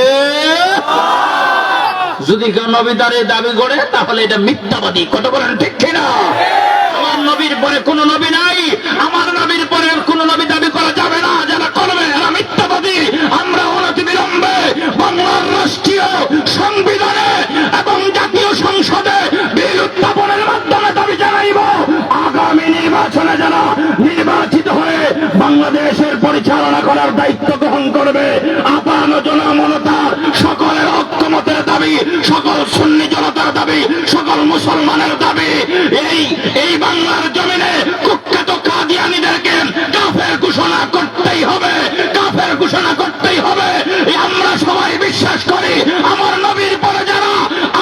যদি কেউ নবী দাবি করে, তাহলে এটা মিথ্যাবাদী। কথা বলেন ঠিক কিনা? আমার নবীর পরে কোনো নবী নাই, আমার নবীর পরে কোনো নবী দাবি করা যাবে না। যারা করবে, এরা মিথ্যাবাদী। আমরা অনতিবিলম্বে বাংলার রাষ্ট্রীয় সংবিধানে এবং জাতীয় সংসদে বিল উত্থাপনের মাধ্যমে দাবি জানাইব, আগামী নির্বাচনে যারা নির্বাচিত হয়ে বাংলাদেশের পরিচালনা করার দায়িত্ব গ্রহণ করবে, আপার জনমনতার সকলের ঐক্যমতের দাবি, সকল সুন্নি জনতার দাবি, সকল মুসলমানের দাবি, এই, এই বাংলার জমিনে কুখ্যাত কাদিয়ানীদেরকে কাফের ঘোষণা করতেই হবে, কাফের ঘোষণা করতেই হবে। এই আমরা সবাই বিশ্বাস করি, আমার নবীর পরে যারা,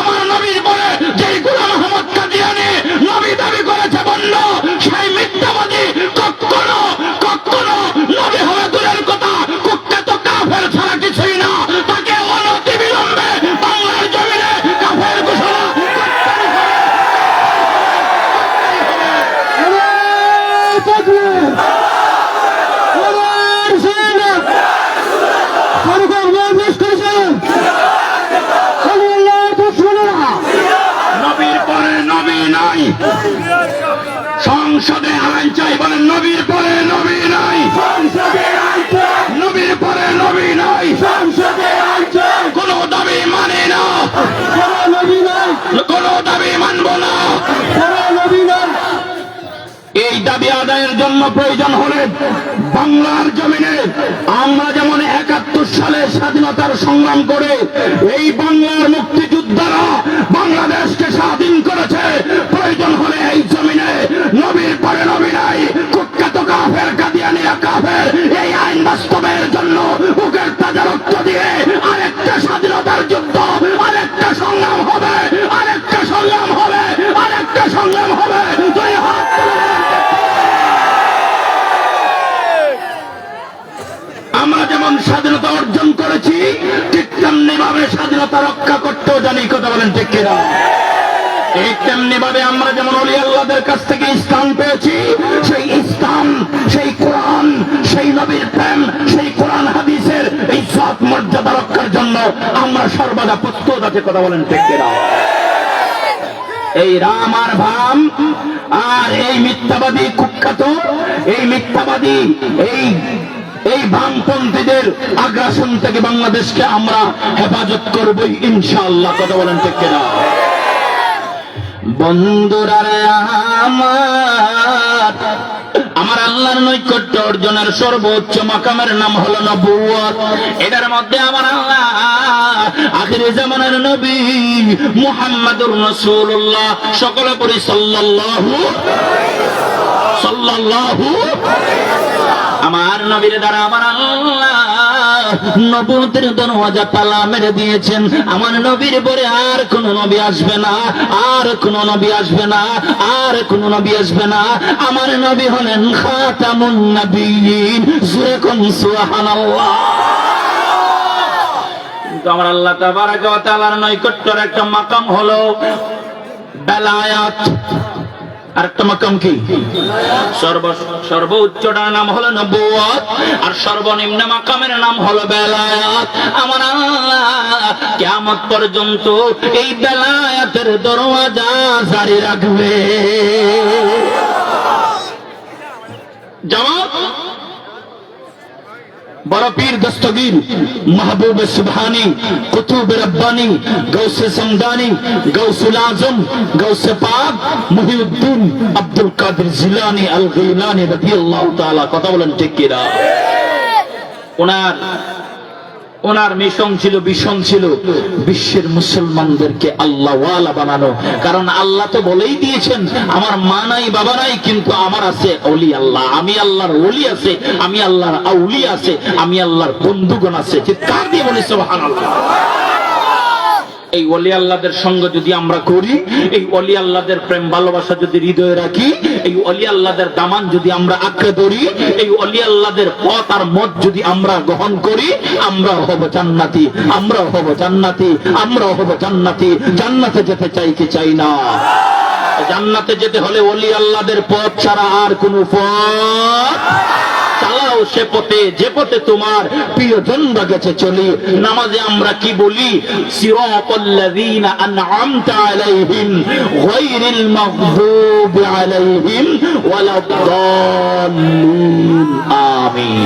আমার নবীর পরে যেই গোলাম আহমদ কাদিয়ানী নবী দাবি করেছে বলল, সেই মিথ্যাবাদী কখনো, কখনো নবী হবে দূরের কথা, কুখ্যাত কাফের ছাড়া কিছুই না। তাকে অনতিবিলম্বে বাংলার জমিনে কাফের ঘোষণা করতেই হবে। নারায়ে তাকবীর! নারায়ে রিসালাত! ফারুক আহমদ লস্করি সাহেব! আলী আল্লাহর দুশমনেরা! নবীর পরে নবী নাই। সংসদে আইন চাই, বলেন, নবীর পরে নবী নাই। সংসদে আইন চাই। নবীর পরে নবী নাই। সংসদে আইন চাই। কোনো দাবি মানি না। কোনো নবী নাই। কোনো দাবি মানব না। কোনো নবী নাই। এই দাবি আদায়ের জন্য প্রয়োজন হলে বাংলার জমিনে আমরা যেমন একাত্তর সালে স্বাধীনতার সংগ্রাম করে এই বাংলার মুক্তিযোদ্ধারা বাংলাদেশকে স্বাধীন করেছে, প্রয়োজন হলে এই জমিনে নবীর পরে নবী নাই, কুখ্যাত কাফের কাদিয়ানীরা কাফের, এই আইন বাস্তবায়নের জন্য বুকের তাজা রক্ত দিয়ে আরেকটা স্বাধীনতার যুদ্ধ, আরেকটা সংগ্রাম হবে, আরেকটা সংগ্রাম হবে, আরেকটা সংগ্রাম হবে। দুই হাত তুলে বলেন, আমরা যেমন স্বাধীনতা অর্জন করেছি, ঠিক তেমনি ভাবে স্বাধীনতা রক্ষা করতেও জানি। কথা বলেন ঠিক কিনা? ঠিক তেমনি ভাবে আমরা যেমন অলি আল্লাহদের কাছ থেকে ইসলাম পেয়েছি, সেই ইসলাম, সেই কোরআন, সেই নবীর প্রেম, সেই কোরআন হাদিসের ইজ্জত মর্যাদা রক্ষার জন্য আমরা সর্বদা প্রস্তুত আছি। কথা বলেন ঠিক কিনা? এই রাম আর ভাম আর এই মিথ্যাবাদী কুখ্যাত, এই মিথ্যাবাদী, এই, এই বামপন্থীদের আগ্রাসন থেকে বাংলাদেশকে আমরা হেফাজত করবই ইনশাআল্লাহ। কথা বলেন ঠিক কিনা? বন্ধুরা রে আমার, আমার আল্লাহর নৈকট্য অর্জনের সর্বোচ্চ মাকামের নাম হলো নবুয়ত। এটার মধ্যে আমার আল্লাহ আখিরি জামানার নবী মুহাম্মাদুর রাসূলুল্লাহ, সকলে পড়ি সাল্লাল্লাহু, সাল্লাল্লাহু। আমার নবীর দ্বারা আমার আল্লাহ নবুয়তের দরওয়াজা তালা মেরে দিয়েছেন। আমার নবীর পরে আর কোনো নবী আসবে না, আর কোনো নবী আসবে না, আর কোনো নবী আসবে না। আমার নবী হলেন খাতামুন নবিয়্যিন। জোরে কোন সুবহানাল্লাহ। কিন্তু আমার আল্লাহ তাবারাকা ওয়া তাআলার নৈকট্যর একটা মাকাম হলো বেলায়াত। আর একটা মাকাম কি? সর্ব-, সর্বোচ্চটার নাম হলো নবুয়ত, আর সর্বনিম্ন মাকামের নাম হলো বেলায়াত। আমার আল্লাহ কিয়ামত পর্যন্ত এই বেলায়াতের দরওয়াজা জারি রাখবে। জবাব, বড় পীর দস্তগীর, মাহবুব সুবহানী, কুতুব রব্বানী, গাউসে সমদানী, গাউসুল আজম, গাউসে পাক, মহিউদ্দিন আব্দুল কাদের জিলানী আল গিলানী রাদিয়াল্লাহু তাআলা। কথা বলেন ঠিক কিনা? ওনার, ওনার মিশন ছিল, ভিশন ছিল বিশ্বের মুসলমানদেরকে আল্লাহওয়ালা বানানো। কারণ আল্লাহ তো বলেই দিয়েছেন, "আমার মা নাই, বাবা নাই, কিন্তু আমার আছে অলি আল্লাহ, আমি আল্লাহর অলি আছে, আমি আল্লাহর আউলিয়া আছে, আমি আল্লাহর বন্ধুগণ আছে।" চিৎকার দিয়ে বলি সুবহানাল্লাহ। এই অলি আল্লাহদের সঙ্গ যদি আমরা করি, এই অলি আল্লাহদের প্রেম ভালোবাসা যদি হৃদয়ে রাখি, এই অলি আল্লাহদের দামান যদি আমরা আঁকড়ে ধরি, এই অলি আল্লাহদের পথ আর মত যদি আমরা গ্রহণ করি, আমরাও হব জান্নাতি, আমরাও হব জান্নাতি, আমরাও হব জান্নাতি। জান্নাতে যেতে চাই কি চাই না? জান্নাতে যেতে হলে অলি আল্লাহদের পথ ছাড়া আর কোনো পথ চালাও সে পথে, যে পথে তোমার প্রিয়জনরা গেছে চলি। নামাজে আমরা কি বলি? সিরাতাল্লাযীনা আনআমতা আলাইহিম গায়রিল মাগদুবি আলাইহিম ওয়ালাদ্দাল্লিন। আমিন।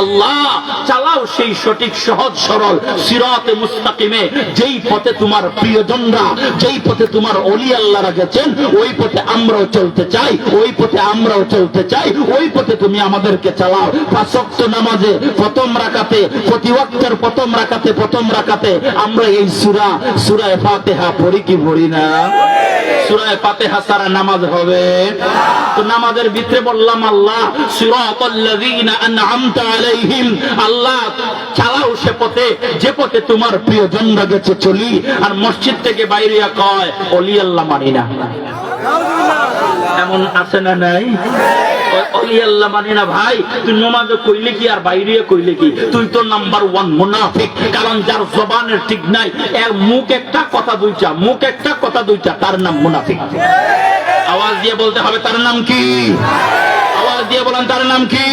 আল্লাহ, চালাও সেই সঠিক, সহজ, সরল সিরাতে মুস্তাকিমে, যেই পথে তোমার প্রিয়জনরা, যেই পথে তোমার অলি আল্লাহরা গেছেন, ওই পথে আমরাও চলতে চাই, ওই পথে আমরাও চলতে চাই, ওই পথে তুমি আমাদেরকে চালাও। পাঁচ ওয়াক্ত নামাজে প্রথম রাকাতে, প্রতি ওয়াক্তের প্রথম রাকাতে, প্রথম রাকাতে আমরা এই সূরা, সূরায়ে ফাতিহা পড়ি কি পড়ি না? সূরায়ে ফাতিহা ছাড়া নামাজ হবে? তো নামাজের ভিতরে বললাম, আল্লাহ, সিরাতাল্লাযীনা আনআমতা আলাইহিম, আল্লাহ, চালাও সে পথে, যে পথে তোমার প্রিয়জনরা গেছে চলি। আর মসজিদ থেকে বাইরে কয়, অলি আল্লাহ মানি না। এমন আছে না নাই? অ-, অলি আল্লাহ মানি না। ভাই, তুই নমাজে কইলে কি আর বাইরে কইলে কি? তুই তো নাম্বার ওয়ান মুনাফিক। কারণ যার জবানের ঠিক নাই, এক মুখ একটা, কথা দুইটা, মুখ একটা, কথা দুইটা, তার নাম মুনাফিক। আওয়াজ দিয়ে বলতে হবে, তার নাম কি? আওয়াজ দিয়ে বলেন, তার নাম কি?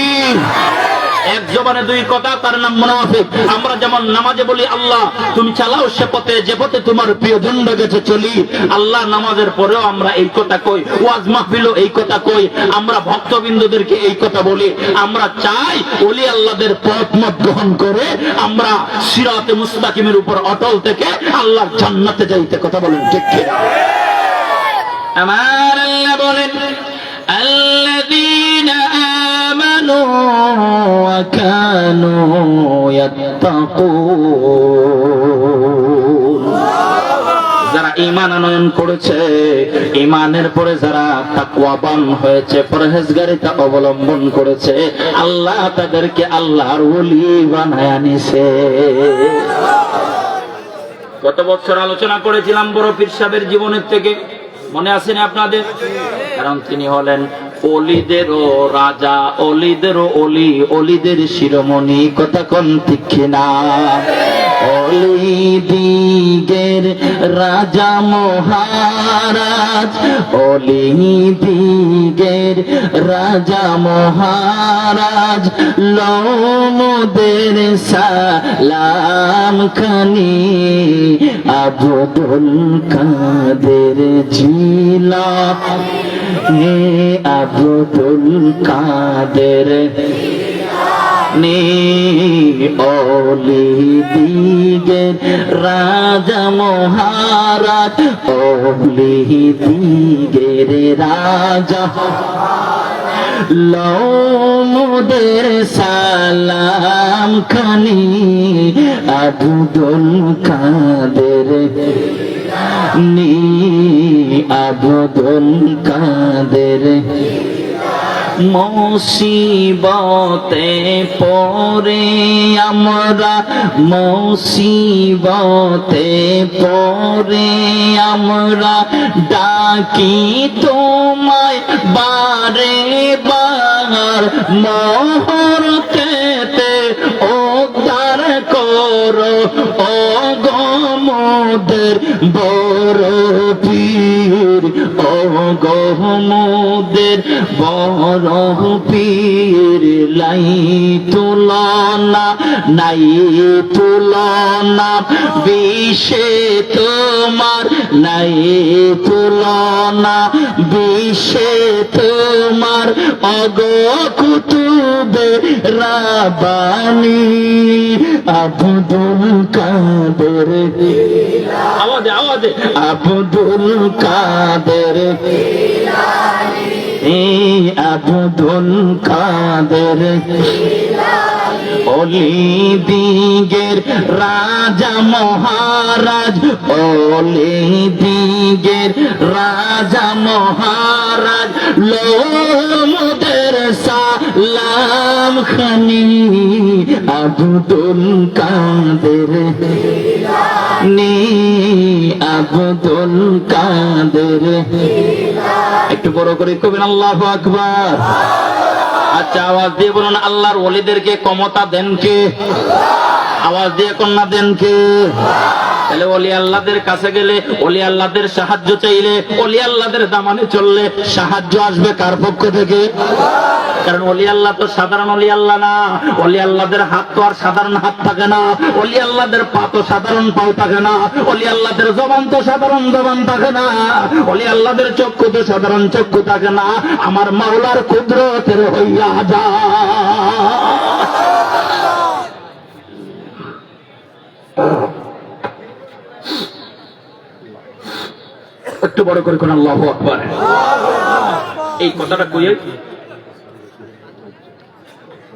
এক জবানে দুই কথা, তার নাম মুনাফিক। আমরা যেমন নামাজে বলি, আল্লাহ, তুমি চালাও সে পথে, যে পথে তোমার প্রিয়জনরা গেছে চলি। আল্লাহ, নামাজের পরেও আমরা এই কথা কই, ওয়াজ মাহফিলও এই কথা কই, আমরা ভক্তবৃন্দদেরকে এই কথা বলি। আমরা চাই অলি আল্লাহদের পথ মত গ্রহণ করে আমরা সিরাতে মুস্তাকিমের উপর অটল থেকে আল্লাহর জান্নাতে যাইতে। কথা বলেন, ঠিক কিনা? আমার আল্লাহ বলেন, আল্লাযীনা আমানু ওয়া কানু ইয়াত্তাকুন। যারা ঈমান আনয়ন করেছে, ঈমানের পরে যারা তাকওয়াবান হয়েছে, পরহেজগারিতা অবলম্বন করেছে, আল্লাহ তাদেরকে আল্লাহর ওলি বানায় নিছে। গত বছর আলোচনা করেছিলাম বড় পীর সাহেবের জীবনের থেকে, মনে আছে না আপনাদের? কারণ তিনি হলেন অলিদেরও রাজা, অলিদেরও অলি, অলিদের শিরোমণি। কথা কন ঠিক কিনা? অলি দিগের রাজা মহারাজ, অলি দিগের রাজা মহারাজ, লও মোদের সালাম খানি, আব্দুল কাদের জিলানী, আব্দুল কাদের নি। অলি দিগের রাজা মহারাজ, অলি দিগের রাজা, লও মোদের সালাম খানি, আব্দুল কাদের নি, আব্দুল কাদের। মুসিবতে পড়ে আমরা, মুসিবতে পড়ে আমরা, ডাকি তোমায় বারে বার, মহরতেতে উদ্ধার করো, ও গো মোদের বড় পীর, ও গো মোদের বড় পীর। নাই তুলনা, নাই তুলনা, বিশ্বে তোমার নাই তুলনা, বিশ্বে তোমার, ও গো কুতুবে রাব্বানী, আব্দুল কাদের। আওয়াজে, আওয়াজে। আব্দুল কাদের। এ আব্দুল কাদের। অলি দিগের রাজা মহারাজ, অলি দিগের রাজা মহারাজ, লও মোদের সালাম খানি, আব্দুল কাদের নি, আব্দুল কাদের। একটু বড় করে কবেন, আল্লাহু আকবার। আচ্ছা, আওয়াজ দিয়ে বলুন, আল্লাহর ওলিদেরকে ক্ষমতা দেন কে? আওয়াজ দিয়ে কন না, দেন কে? তাহলে অলি আল্লাহদের কাছে গেলে, অলি আল্লাহদের সাহায্য চাইলে, অলি আল্লাহদের দামানে চললে সাহায্য আসবে কার পক্ষ থেকে? কারণ অলি আল্লাহ তো সাধারণ অলি আল্লাহ না। অলি আল্লাহদের হাত তো আর সাধারণ হাত থাকে না। অলি আল্লাহদের পা তো সাধারণ পাও থাকে না। অলি আল্লাহদের জবান তো সাধারণ জবান থাকে না। অলি আল্লাহদের চক্ষু তো সাধারণ চক্ষু থাকে না। আমার মাওলার কুদরতের হইয়া যায়। একটু বড় করে কোন আল্লাহু আকবার। এই কথাটা কইয়াই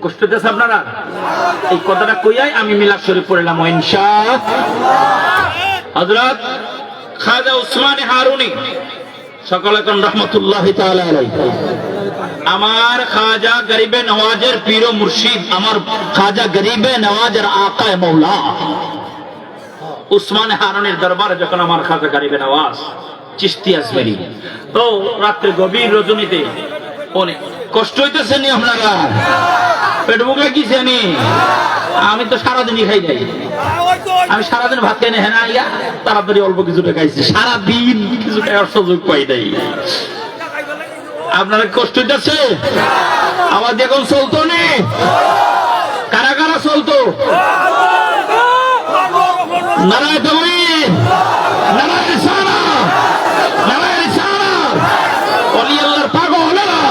কষ্ট দিয়েছে আপনারা? এই কথাটা কইয়াই আমি মিলাদ শরীফ পড়লাম, ইনশা। হযরত খাজা উসমানে হারুনি, সকলে কোন রহমতুল্লাহি তাআলা আলাইহি। আমার খাজা গরিবে নওয়াজের পীর ও মুর্শিদ, আমার খাজা গরিবে নওয়াজের আকায়ে মওলা উসমানে হারুনির দরবারে যখন আমার খাজা গরিবে নওয়াজ চিশতি আজমেরি, তো রাত্রে গভীর রজনীতে অনেক কষ্ট হইতেছে নি আপনারা? পেট ভুক লাগিছে নি? আমি তো সারাদিনই খাই নাই, আমি সারাদিন ভাত খাই না, হ্যাঁ না, ইয়া, তাড়াতাড়ি অল্প কিছুটা খাইছি, সারাদিন কিছু খাওয়ার সুযোগ পাই নাই। আপনারা কষ্ট হইতেছে? আওয়াজ এখন চলতো নি? কারা কারা চলতো? নারায়ে তাকবীর, নারায়ে রিসালাত, নারায়ে রিসালাত। অলি আল্লাহর পাগল হলেরা।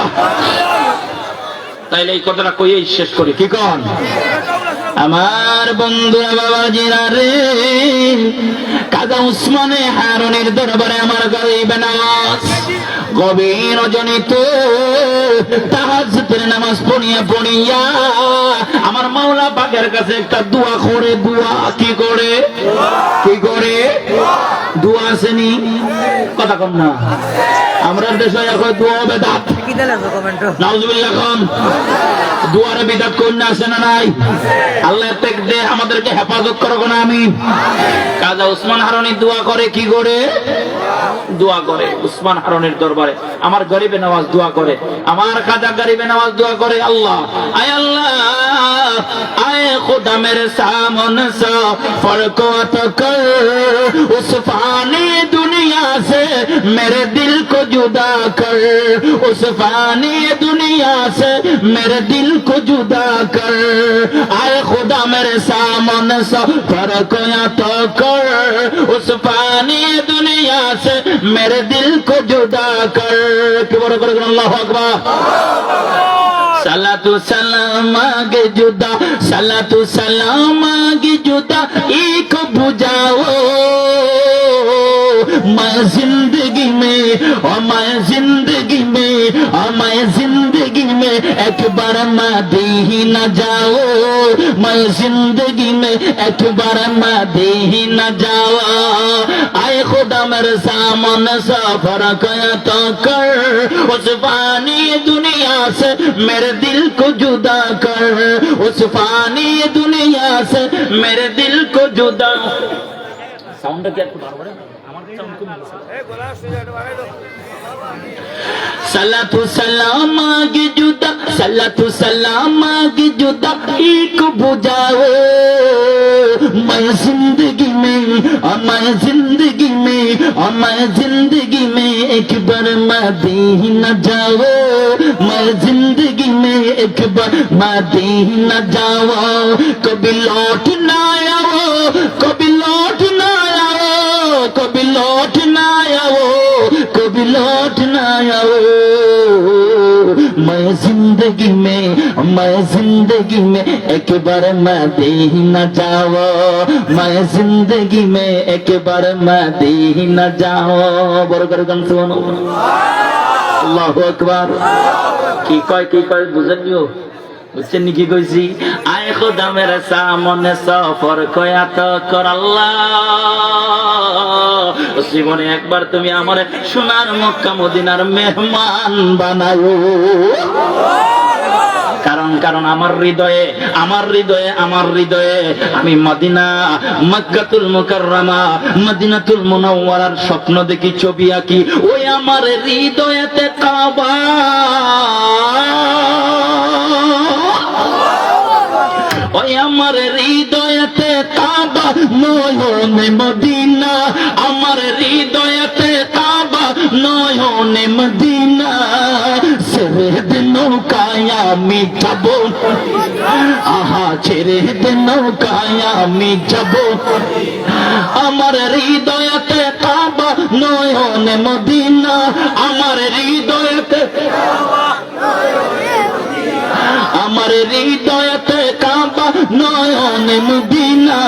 তাইলে এই কথাটা কইয়েই শেষ করি। কি কন? আমার বন্ধুরা, বাবাজিরা রে, খাজা উসমানে হারুনির দরবারে আমার গরিবে নওয়াজ গভীর রজনীতে তাহাজ্জুদের নামাজ পড়িয়া পড়িয়া আমার মাওলা পাকের কাছে একটা দোয়া করে। দোয়া কি করে? কি করে? দোয়া আছে নি? কথা কম না। আমরার দেশে এখন দোয়া বেদাত। নাউজুবিল্লাহ কন। দোয়ারে বিদাত কইন না, আছে না নাই? আল্লাহ এর থেকে আমাদেরকে হেফাজত করো না, আমিন। খাজা উসমান হারুনি দোয়া করে, কি করে? দোয়া করে উসমান হারুনির দরবারে। আমার গরিবে নওয়াজ দোয়া করে, আমার খাজা গরিবে নওয়াজ দোয়া করে, আল্লাহ, আয় আল্লাহ, آئے خدا میرے سامن سفر کو عطا کر، اس فانی دنیا سے میرے دل کو جدا کر، اس فانی دنیا سے میرے دل کو جدا کر، آئے خدا میرے سامن سفر کو عطا کر، اس فانی دنیا سے میرے دل کو جدا کر۔ কি বড় করে আল্লাহু আকবার। সালাতু সালাম আগে জুদা, সালাতু সালাম আগে জুদা, ইক বুঝাও। میں زندگی میں، او میں زندگی میں، او میں زندگی میں ایک بار مدینہ جاؤ، میں زندگی میں ایک بار مدینہ جاؤ۔ آئے خدا میرے سامن سفر کو عطا کر، اس فانی دنیا سے میرے دل کو جدا کر، اس فانی دنیا سے میرے دل کو جدا۔ সাউন্ডটা কি একটু বাড়াবো রে? আমার সাউন্ড কম হচ্ছে। সালাতু সালাম আগে জুদা, সালাতু সালাম আগে জুদা, ইক বুঝাও। میں زندگی میں، او میں زندگی میں، او میں زندگی میں ایک بار مدینہ جاؤ، میں زندگی میں ایک بار مدینہ جاؤ، کبھی لوٹ نہ آؤ، کبھی لوٹ نہ آؤ، کبھی لوٹ نہ آؤ، کبھی لوٹ نہ آؤ۔ میں زندگی میں، میں زندگی میں ایک بار مدینہ جاؤ، میں زندگی میں ایک بار مدینہ جاؤ۔ বড় করে কন সুবহানাল্লাহ। আল্লাহু আকবার। কি কয়, কি কয় বুঝেন নিও? বুঝছেন নি কি কইছি? آئے خدا میرے سامن سفر کو عطا کر। আল্লাহ, জীবনে একবার তুমি আমারে সোনার মক্কা মদিনার মেহমান বানাও। কারণ, কারণ আমার হৃদয়ে, আমার হৃদয়ে, আমার হৃদয়ে আমি মদিনা, মক্কাতুল মুকাররমা, মদিনাতুল মুনাওয়ারার স্বপ্ন দেখি, ছবি আঁকি। ওই আমার হৃদয়েতে কাবা, ওই আমার হৃদয়েতে কাবা, নয়নে মদিনা, আমার হৃদয়েতে কাবা, নয়নে মদিনা। সেরে দিন নৌকায় আমি যাব, আহা ছেড়ে দে নৌকায় আমি যাব। আমার হৃদয়েতে কাবা নয়নে মদিনা, আমার হৃদয়েতে, আমার হৃদয়েতে কাবা নয়নে মদিনা।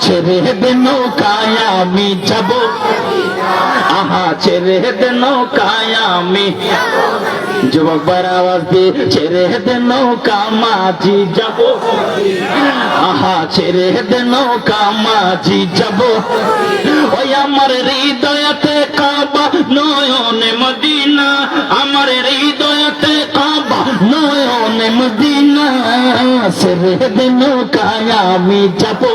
ছেড়ে দে নৌকায় আমি যাব, আহা ছেড়ে দে নৌকায় আমি। যুবক ভাইরা আওয়াজ দিয়ে, ছেড়ে দে নৌকা মাঝি যাব, আহা ছেড়ে দে নৌকা মাঝি যাব। ওই আমার হৃদয়েতে কাবা নয়নে মদিনা, আমার হৃদয়েতে কাবা নয়নে মদিনা। ছেড়ে দে নৌকায় আমি যাব,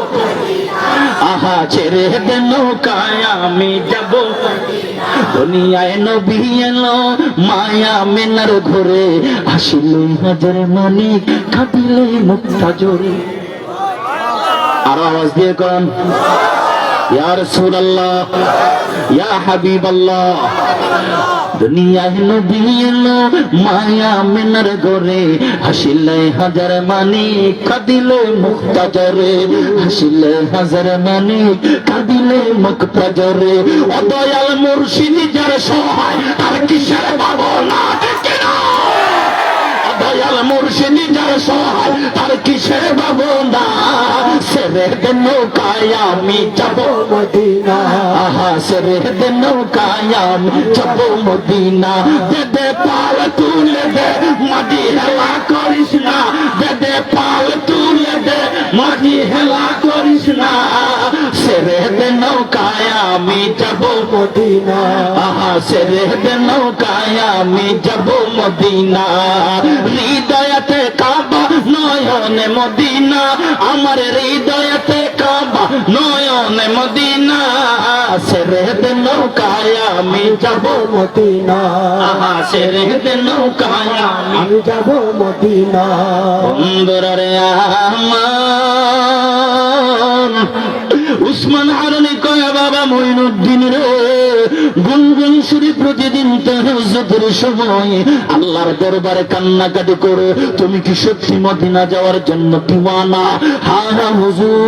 আহা ছেড়ে দে নৌকায় আমি যাব। দুনিয়ায় নবী এলো মায়া মেনার ঘরে, আসিলে হাজার মানিক, কাঁদিলে মুক্তা ঝরে। আরো আওয়াজ দিয়ে কন, ইয়া রাসূলুল্লাহ, ইয়া হাবিবাল্লাহ। দুনিয়ায় নবী এলো মায়া মেনার ঘরে, আসিলে হাজার মানিক, কাঁদিলে মুক্তা ঝরে, আসিলে হাজার মানিক, কাঁদিলে মুক্তা ঝরে। ও দয়াল মুর্শিদ যার সহায়, তার কিসের ভাবনা, ঠিক কিনা? ও দয়াল মুর্শিদ যার সহায়, তার কিসের ভাবনা? ছেড়ে দে নৌকায় আমি যাব মদিনা। আহা, ছেড়ে দে নৌকায় আমি যাব মদিনা। দে দে পাল তুলে দে, মাঝি হেলা করিস না। দে দে পাল তুলে দে, মাঝি হেলা করিস না। ছেড়ে দে নৌকায় আমি যাব মদিনা। আহা, ছেড়ে দে নৌকায় আমি যাব মদিনা। হৃদয়েতে কাবা নয়নে মদিনা, আমার হৃদয়েতে কাবা নয়নে মদিনা। ছেড়ে দে নৌকায় আমি যাব মদিনা। আহা, ছেড়ে দে নৌকায় আমি আমি যাব মদিনা। বন্ধুরা রে আমার, উসমান হারুনি কয়, "বাবা মঈনুদ্দিন রে, গুনগুন সুরে প্রতিদিন তাহাজ্জুদের সময় আল্লাহর দরবারে কান্নাকাটি করো, তুমি কি সত্যি মদিনা যাওয়ার জন্য দিওয়ানা?" "হ্যাঁ, হ্যাঁ হুজুর,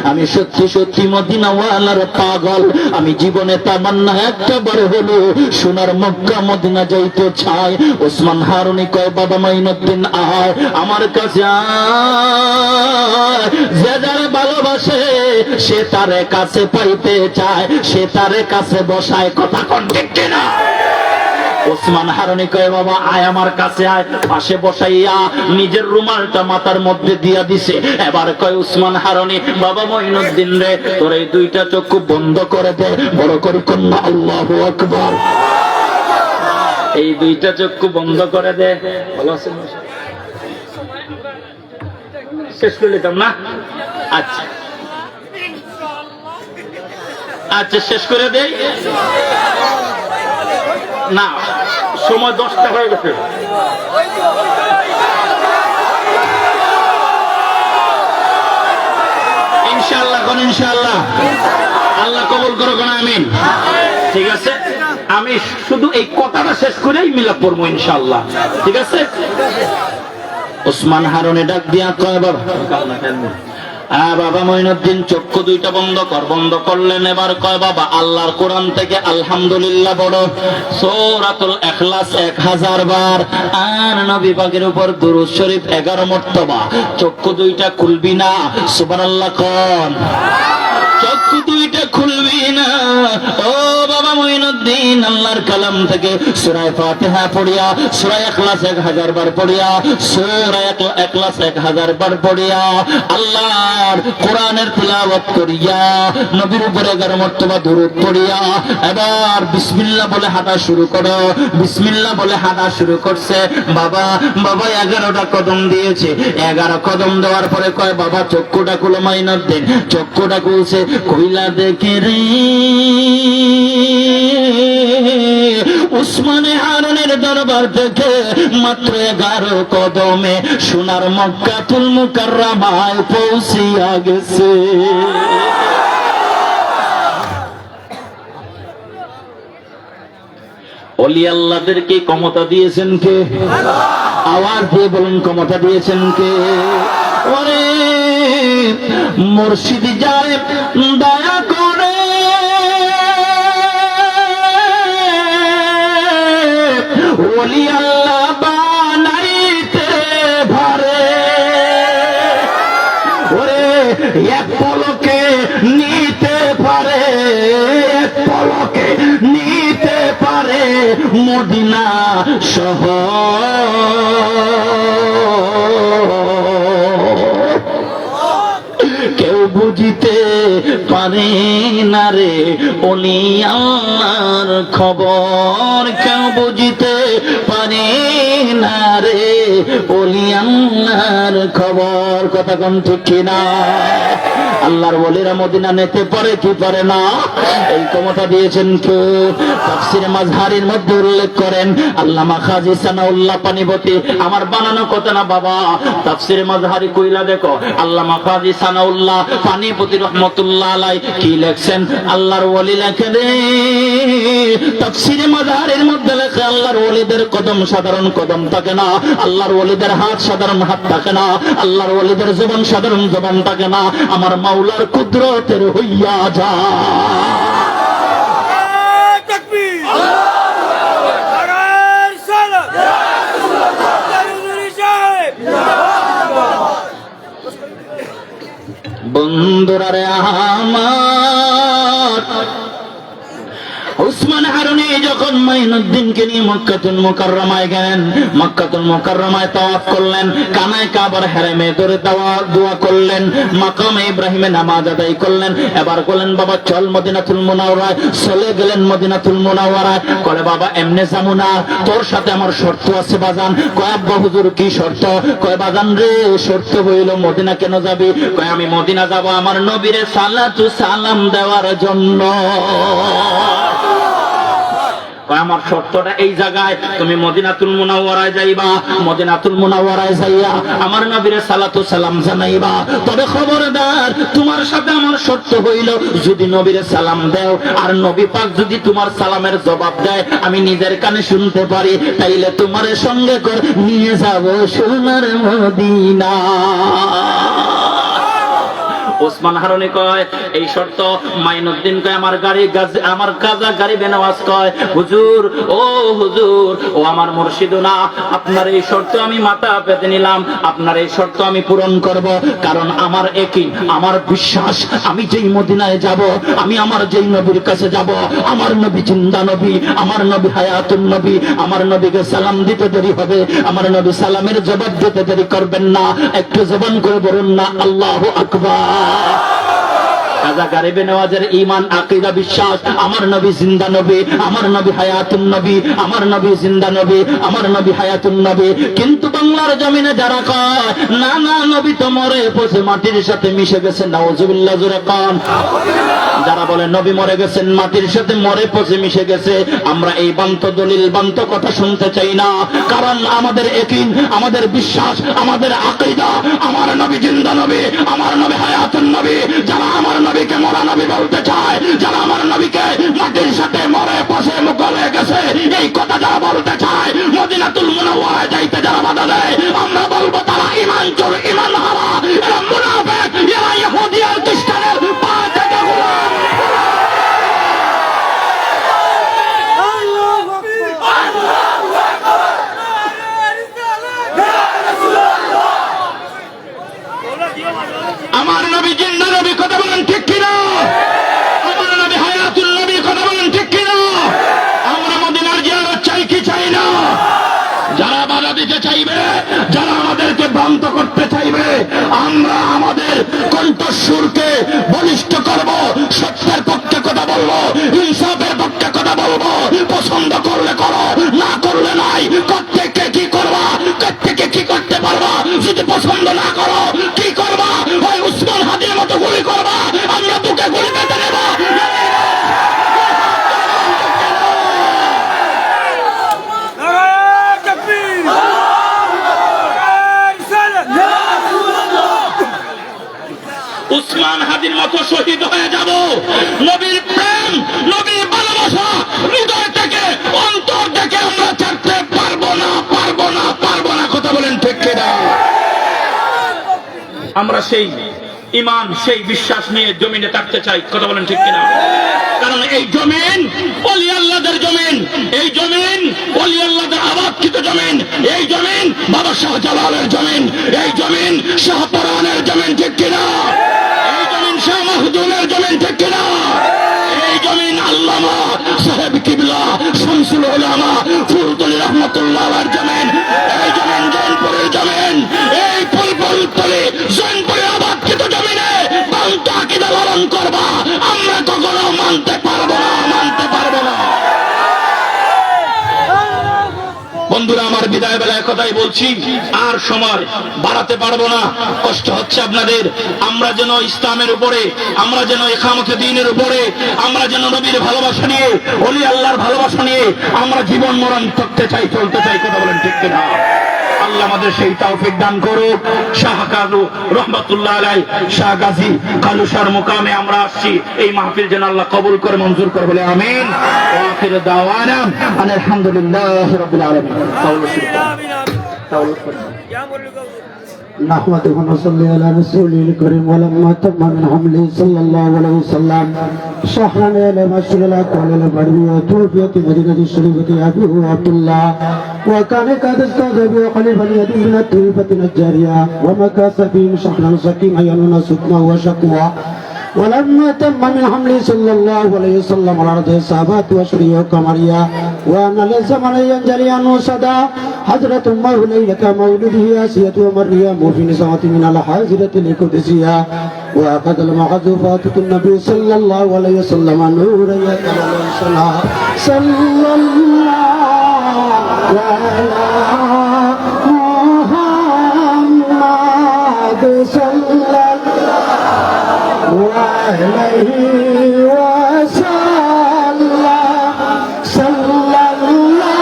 আমি সত্যি সত্যি মদিনাওয়ালার পাগল, আমি জীবনে তামান্না একটা বার হলো সোনার মক্কা মদিনা যাইতে চাই।" উসমান হারুনি কয়, "বাবা মঈনুদ্দিন আয়, আমার কাছে আয়, যে যারে ভালোবাসে সে তারে কাছে পাইতে চায়, সে তারে কাছে বসায়।" কথা কন ঠিক কিনা? উসমান হারুনি কয়, "বাবা আয়, আমার কাছে আয়।" পাশে বসাইয়া নিজের রুমালটা মাথার মধ্যে দিয়া দিছে। এবার কয় উসমান হারুনি, "বাবা মঈনুদ্দিন রে, তোর এই দুইটা চক্ষু বন্ধ করে দে।" বড় করি কন্যা আল্লাহু আকবার। এই দুইটা চক্ষু বন্ধ করে দে। ভালো আছেন? শেষ করে নিতাম না? আচ্ছা, আচ্ছা, শেষ করে দেই। না, সময় দশটা হয়ে গেছে। ইনশাআল্লাহ, কোন ইনশাআল্লাহ? আল্লাহ কবুল করো, কোন আমিন। ঠিক আছে, আমি শুধু এই কথাটা শেষ করেই মিলাদ পড়বো ইনশাআল্লাহ। ঠিক আছে, উসমান হারুনি ডাক দিয়া কয়, "বাবা, আ, বাবা মঈনুদ্দিন, চক্ষু দুইটা বন্ধ কর।" বন্ধ করলেন। এবার কয়, "বাবা, আল্লাহর কোরআন থেকে আলহামদুলিল্লাহ পড়ো, সূরাতুল ইখলাস এক হাজার বার, আর নবী পাকের উপর দুরূদ শরীফ এগারো মর্তবা।" চক্ষু দুইটা খুলবি না, সুবহানাল্লাহ কন। চক্ষু দুইটা খুলবি না। ও বাবা মঈনুদ্দিন, আল্লাহর কালাম থেকে সূরা ফাতিহা পড়িয়া, সূরা ইখলাস এক হাজার বার পড়িয়া, সূরা ইখলা-, ইখলাস এক হাজার বার পড়িয়া, আল্লাহর কোরআনের তিলাওয়াত করিয়া, নবীর উপরে এগারো মর্তবা দুরূদ পড়িয়া, এবার বিসমিল্লাহ বলে হাঁটা শুরু করো, বিসমিল্লাহ বলে হাঁটা শুরু করছে। বাবা, বাবা এগারোটা কদম দিয়েছে। এগারো কদম দেওয়ার পরে কয়, "বাবা, চক্ষুটা খুলো মঈনুদ্দিন।" চক্ষুটা খুলছে, কইলা দেখে রে, উসমানে হারুনের দরবার থেকে মাত্র এগারো কদমে সোনার মক্কাতুল মুকাররমায় পৌঁছিয়া গেছে। অলি আল্লাহদেরকে ক্ষমতা দিয়েছেন কে? আওয়াজ দিয়ে বলুন, ক্ষমতা দিয়েছেন কে? ওরে মুর্শিদ যারে দয়া করে, অলি আল্লাহ বানাইতে পারে। ওরে এক পলকে নিতে পারে, এক পলকে নিতে পারে মদিনা শহর। কেউ বুঝিতে পারে না রে অলি আল্লাহর খবর, কেউ বুঝিতে পারে না রে অলি আল্লাহর খবর। কথা কন ঠিক কি না? আল্লাহর ওলিরা মদিনা নিতে পারে কি পারে না? এই ক্ষমতা দিয়েছেন কে? তাফসিরে মাজহারির মধ্যে উল্লেখ করেন আল্লামা কাজী সানাউল্লাহ পানিপতি। আমার বানানো কথা না বাবা, তাফসিরে মাজহারি কইলা দেখো, আল্লামা কাজী সানাউল্লাহ পানিপতি রহমতুল্লাহ আলাই কি লেখছেন? আল্লাহর ওলি লেখে রে, তাফসিরে মাজহারির মধ্যে লেখে, আল্লাহর ওলিদের কদম সাধারণ কদম থাকে না, আল্লাহর ওলিদের হাত সাধারণ হাত থাকে না, আল্লাহর ওলিদের জবান সাধারণ জবান থাকে না, আমার মাওলার কুদরতের হইয়া যায়। বন্ধুরা রে আমার, উসমান হারুনি যখন মাইনুদ্দিনকে নিয়ে মক্কাতুল মুকাররমায় গেলেন, মক্কাতুল মুকাররমায় তাওয়াফ করলেন, কানায় কাবার হেরেমে ধরে দাওয়া-, দোয়া করলেন, মাকামে ইব্রাহিমে নামাজ আদায় করলেন, এবার বলেন, "বাবা চল মদিনাতুল মুনাওয়ারায়।" চলে গেলেন মদিনাতুল মুনাওয়ারায়। কলে, "বাবা এমনে যামু না, তোর সাথে আমার শর্ত আছে বাজান।" কয়, "আব্বা হুজুর কি শর্ত?" কয়, "বাজান রে, শর্ত হইল মদিনা কেন যাবি?" কয়, "আমি মদিনা যাব আমার নবীরে সালাতু সালাম দেওয়ার জন্য।" কয়, "আমার শর্তটা এই জায়গায়, তুমি মদিনাতুল মুনাওয়ারায় যাইবা, মদিনাতুল মুনাওয়ারায় যাইয়া আমার নবীরে সালাতু সালাম জানাইবা। তবে খবরদার, তোমার সাথে আমার শর্ত হইল, যদি নবীরে সালাম দেও আর নবী পাক যদি তোমার সালামের জবাব দেয়, আমি নিজের কানে শুনতে পারি, তাইলে তোমারে সঙ্গে করে নিয়ে যাব সোনার মদিনা।" ওসমান হারুনি কয়, এই শর্ত। মাইনুদ্দিন কয়, আমার গাড়ি গাজ-, আমার কাজা গাড়ি বেনওয়াজ কয়, "হুজুর, ও হুজুর, ও আমার মুর্শিদুনা, আপনার এই শর্ত আমি মাথা পেতে নিলাম, আপনার এই শর্ত আমি পূরণ করব, কারণ আমার একিন, আমার বিশ্বাস, আমি যেই মদিনায় যাব, আমি আমার যেই নবীর কাছে যাব, আমার নবী জিন্দা নবী, আমার নবী হায়াতুন নবী, আমার নবীকে সালাম দিতে দেরি হবে, আমার নবী সালামের জবাব দিতে দেরি করবেন না।" একটু জবান করে বলুন না, "আল্লাহু আকবার।" কাজা গারিবে নওয়াজের ঈমান, আকীদা, বিশ্বাস, আমার নবী জিন্দা নবী, আমার নবী হায়াতুন নবী, আমার নবী জিন্দা নবী, আমার নবী হায়াতুন নবী। কিন্তু বাংলার জমিনে যারা কয়, "না, না, নবী তো মরে পচে মাটির সাথে মিশে গেছে", নাউজুবিল্লাহ, জোরে কন। যারা বলে নবী মরে গেছেন, মাটির সাথে মরে পচে মিশে গেছে, আমরা এই ভ্রান্ত দলিল, ভ্রান্ত কথা শুনতে চাই না। কারণ আমাদের একিন, আমাদের বিশ্বাস, আমাদের আকীদা, আমার নবী জিন্দা নবী, আমার নবী হায়াতুন নবী। যারা আমার নবীকে মরা নবী বলতে চায়, যারা আমার নবীকে মাটির সাথে মরে পচে মুখ গলে গেছে, এই কথা যারা বলতে চায়, মদিনাতুল মুনাওয়ারায় যাইতে যারা বাধা দেয়, আমরা বলবো তারা ঈমান চোর, ঈমান হারা, এরা মুনাফিক, এরা ইহুদি আর খ্রিস্টানের পা চাটা গোলাম। আমার নবী জিন্দা নবী, কথা বলেন ঠিক কিনা? আমার নবী হায়াতুন নবী, কথা বলেন ঠিক কিনা? আমরা মদিনার জিয়ারত চাই কি চাই না? যারা বাধা দিতে চাইবে, যারা আমাদেরকে ভ্রান্ত করতে চাইবে, আমরা আমাদের কণ্ঠস্বরকে বলিষ্ঠ করব, সত্যের পক্ষে কথা বলবো, ইনসাফের পক্ষে কথা বলবো। পছন্দ করলে করো, না করলে নাই। কোত্থেকে কি করবা, কোত্থেকে কি করতে পারবা, যদি পছন্দ না করো, কি করবা? হয় উসমান হাদির মতো গুলি করবা, আমরা বুকে গুলি বেঁধে নেব। নারায়ে তাকবীর! নারায়ে রিসালাত! উসমান হাদির মতো শহীদ হয়ে যাব। নবীর প্রেম, নবীর ভালোবাসা হৃদয় থেকে, অন্তর আমরা ছাড়তে পারবো না, পারবো না, পারবো না। কথা বলেন ঠিক কিনা? আমরা সেই ইমান, সেই বিশ্বাস নিয়ে জমিনে থাকতে চাই। কথা বলেন ঠিক কিনা? কারণ এই জমিন অলি আল্লাহদের জমিন, এই জমিন অলি আল্লাহদের আবাদকৃত জমিন, এই জমিন বাবা শাহজালালের জমিন, এই জমিন শাহপরানের জমিন, ঠিক কিনা? এই জমিন শাহ মখদুমের জমিন, ঠিক কিনা? এই জমিন আল্লামা সাহেব কিবলা শামসুল উলামা ফুলতলি রহমতুল্লাহ আলাইহির জমিন, এই জমিন জৈনপুরের জমিন, এই ফুলতলি জৈনপুরের আবাদকৃত জমিনে বালতা আকিদা লালন করবা, আমরা কখনো মানতে পারবো না, মানতে পারবো না। বন্ধুরা, আমার বিদায় বেলায় কথাই বলছি, আর সময় বাড়াতে পারবো না। কষ্ট হচ্ছে আপনাদের। আমরা যেন ইসলামের উপরে, আমরা যেন একামতে দ্বীনের উপরে, আমরা যেন নবীর ভালোবাসা নিয়ে, অলি আল্লাহর ভালোবাসা নিয়ে আমরা জীবন মরণ থাকতে চাই, চলতে চাই। কথা বলেন ঠিক কিনা? আল্লাহ আমাদের সেই তৌফিক দান করুক। শাহ কালু রহমতুল্লাহ আলাই, শাহ গাজী কালু শাহর মুকামে আমরা আসছি। এই মাহফিল যেন আল্লাহ কবুল করে, মঞ্জুর করে, বলে আমিন। ওয়া আখিরু দাওয়ানা আনিল হামদুলিল্লাহি রাব্বিল আলামিন। তাওয়াল্লু শরীফ। তাওয়াল্লু শরীফ। نحمده ونصلي على رسوله الكريم، ولما تم من حمله صلى الله عليه وسلم شهرا على مشهور الأقوال البدوية، توفي في مدينة الشريفة أبيه عبد الله، وكان قد استوصى به خليفة يدين من الطريفة النجارية، ومكث فيهم شهرا سقيما ينوء سقما وشكوى. ولما تم من حمله صلى الله عليه وسلم الأرض حسابات وشهور قمرية، وأن الزمن ينجلي عنه صدى، حضرت أمه ليلة مولده آسية ومريم في نسوة من الحاضرة القدسية، وأخذ المعذوفات النبي صلى الله عليه وسلم نورا يتلالى. صلى الله على محمد صلى الله عليه وسلم. صلى الله.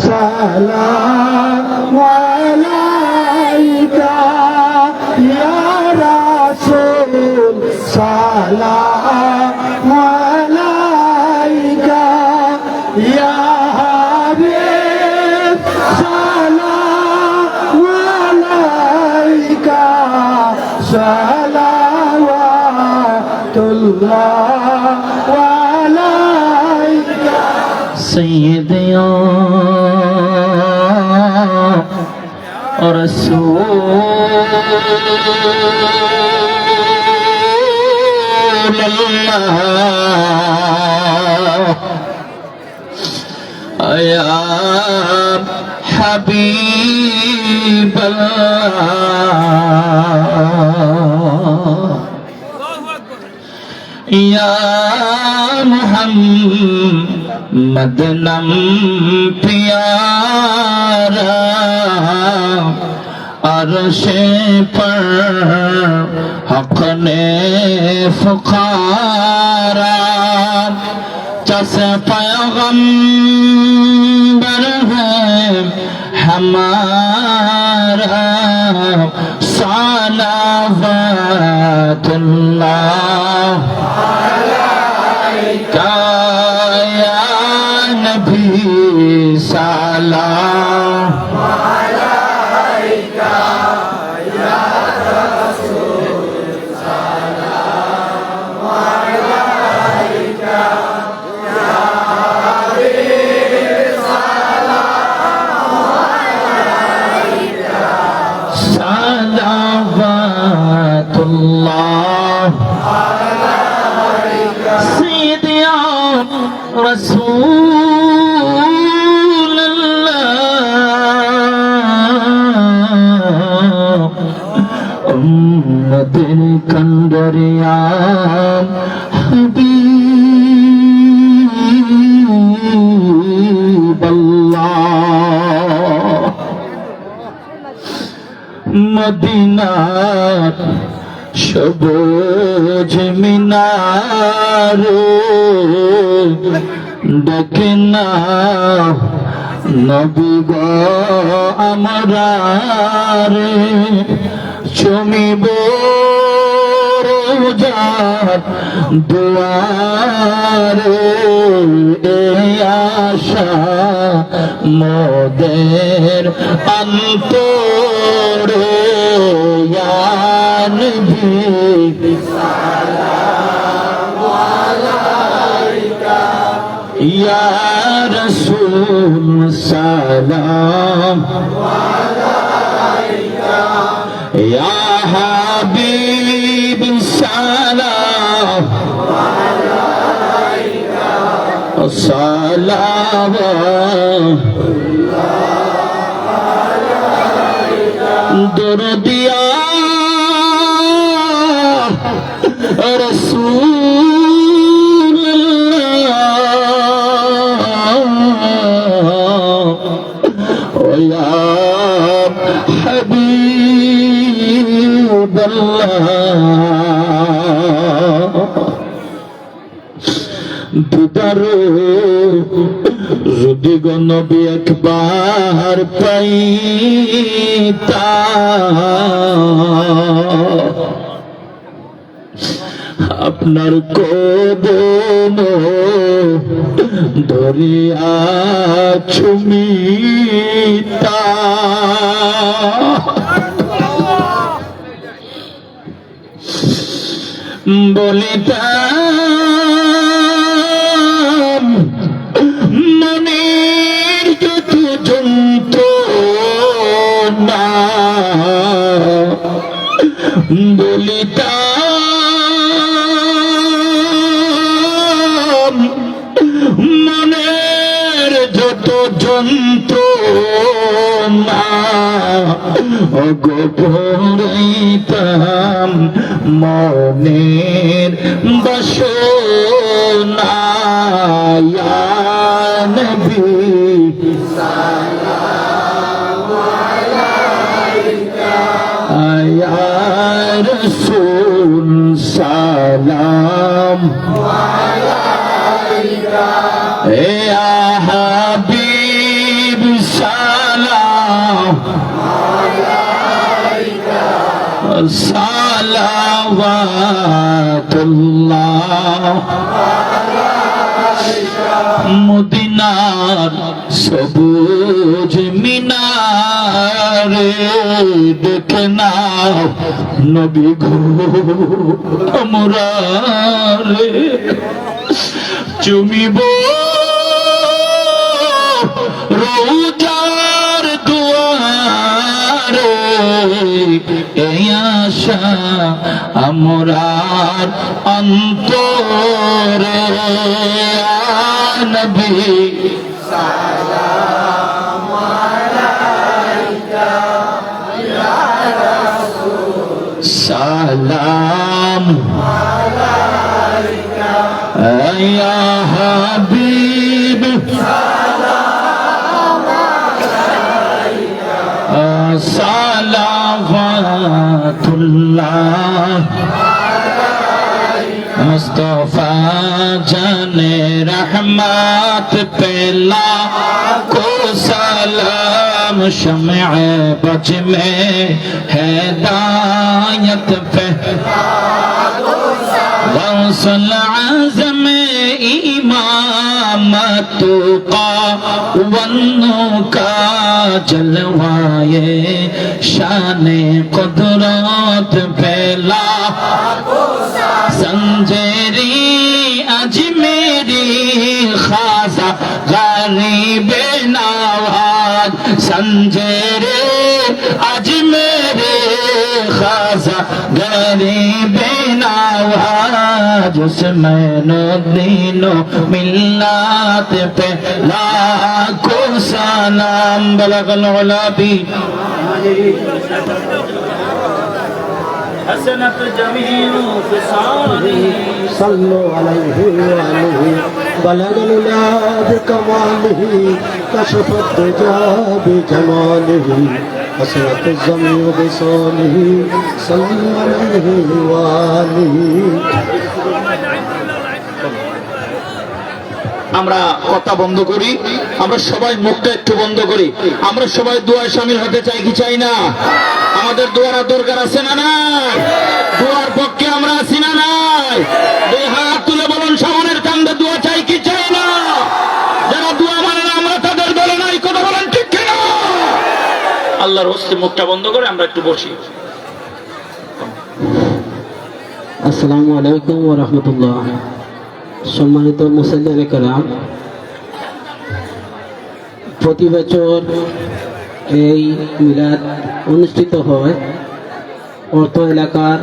سلام عليك يا رسول، سلام عليك يا حبيب، سلام عليك، صلوات الله عليك. سيدي يا رسول الله، يا حبيب الله، يا محمد نام پیارا، عرش پر حق نے پکارا۔ جس پیغمبر ہے ہمارا، صلوات اللہ عليك يا نبي، سلام عليك يا رسول، سلام عليك يا حبيب، سلام عليك، صلوات الله عليك سيدي يا رسول الله، উম্মতের কান্ডারিয়া হাবিবাল্লাহ। মদিনার সবুজ মিনারে ডেকে নাও নবী গো আমরারে, চুমিব যার দুয়ারে, এই আশা মোদের অন্তরে, ইয়া নবী। ইয়া রাসূল সালাম, ইয়া হাবিব সালাম, সালাম। দরদিয়া রাসূলুল্লাহ, ও ইয়া হাবিবাল্লাহ। দিদার যদি গো নবী একবার পাইতাম, আপনার কদম ধরিয়া চুমিতাম। বলিতাম মনের যত যন্ত্রণা, বলিতাম মনের যত যন্ত্রণা, ওগো পুরাইতাম মনের বাসনা। ইয়া নবী, ইয়া রাসূল সালাম, ইয়া হাবিব সালাম, সালাওয়াতুল্লাহ। মদিনার সবুজ মিনারে দেখে নাও নবী গো আমরারে। চুমিব রওজার দুয়ারে, এই আশা আমরার অন্তরে। ইয়া নবী, সালাম, ইয়া হাবিব, সালাওয়াতুল্লাহ। مصطفیٰ جان رحمت پہ لاکھوں سلام، شمع بزم ہدایت پہ غوث الاعظم امام تقی، والنقی جلوۂ شان قدرت پہ لاکھوں، سنجری اجمیری خواجہ غریب نواز، سنجری اجمیری خواجہ غریب نواز، اس معین الدین و ملت پہ لاکھوں سلام۔ بلغ العلا بی حسنت جمیع خصاله۔ صلوا عليه وآله۔ بلغ العلا بكماله، كشف الدجى بجماله، حسنت جميع خصاله، صلوا عليه وآله۔ আমরা কথা বন্ধ করি, আমরা সবাই মুখটা একটু বন্ধ করি। আমরা সবাই দোয়ায় শামিল হতে চাই কি চাই না? আমাদের দোয়ার দরকার আছে না নাই? দোয়ার পক্ষে আমরা আছি না? আল্লাহর হস্তে মুখটা বন্ধ করে আমরা একটু বসি। আসসালামু আলাইকুম ওয়া রাহমাতুল্লাহ। সম্মানিত মুসল্লিয়ানে কেরাম, প্রতি বছর এই মিলাদ অনুষ্ঠিত হয় অত্র এলাকার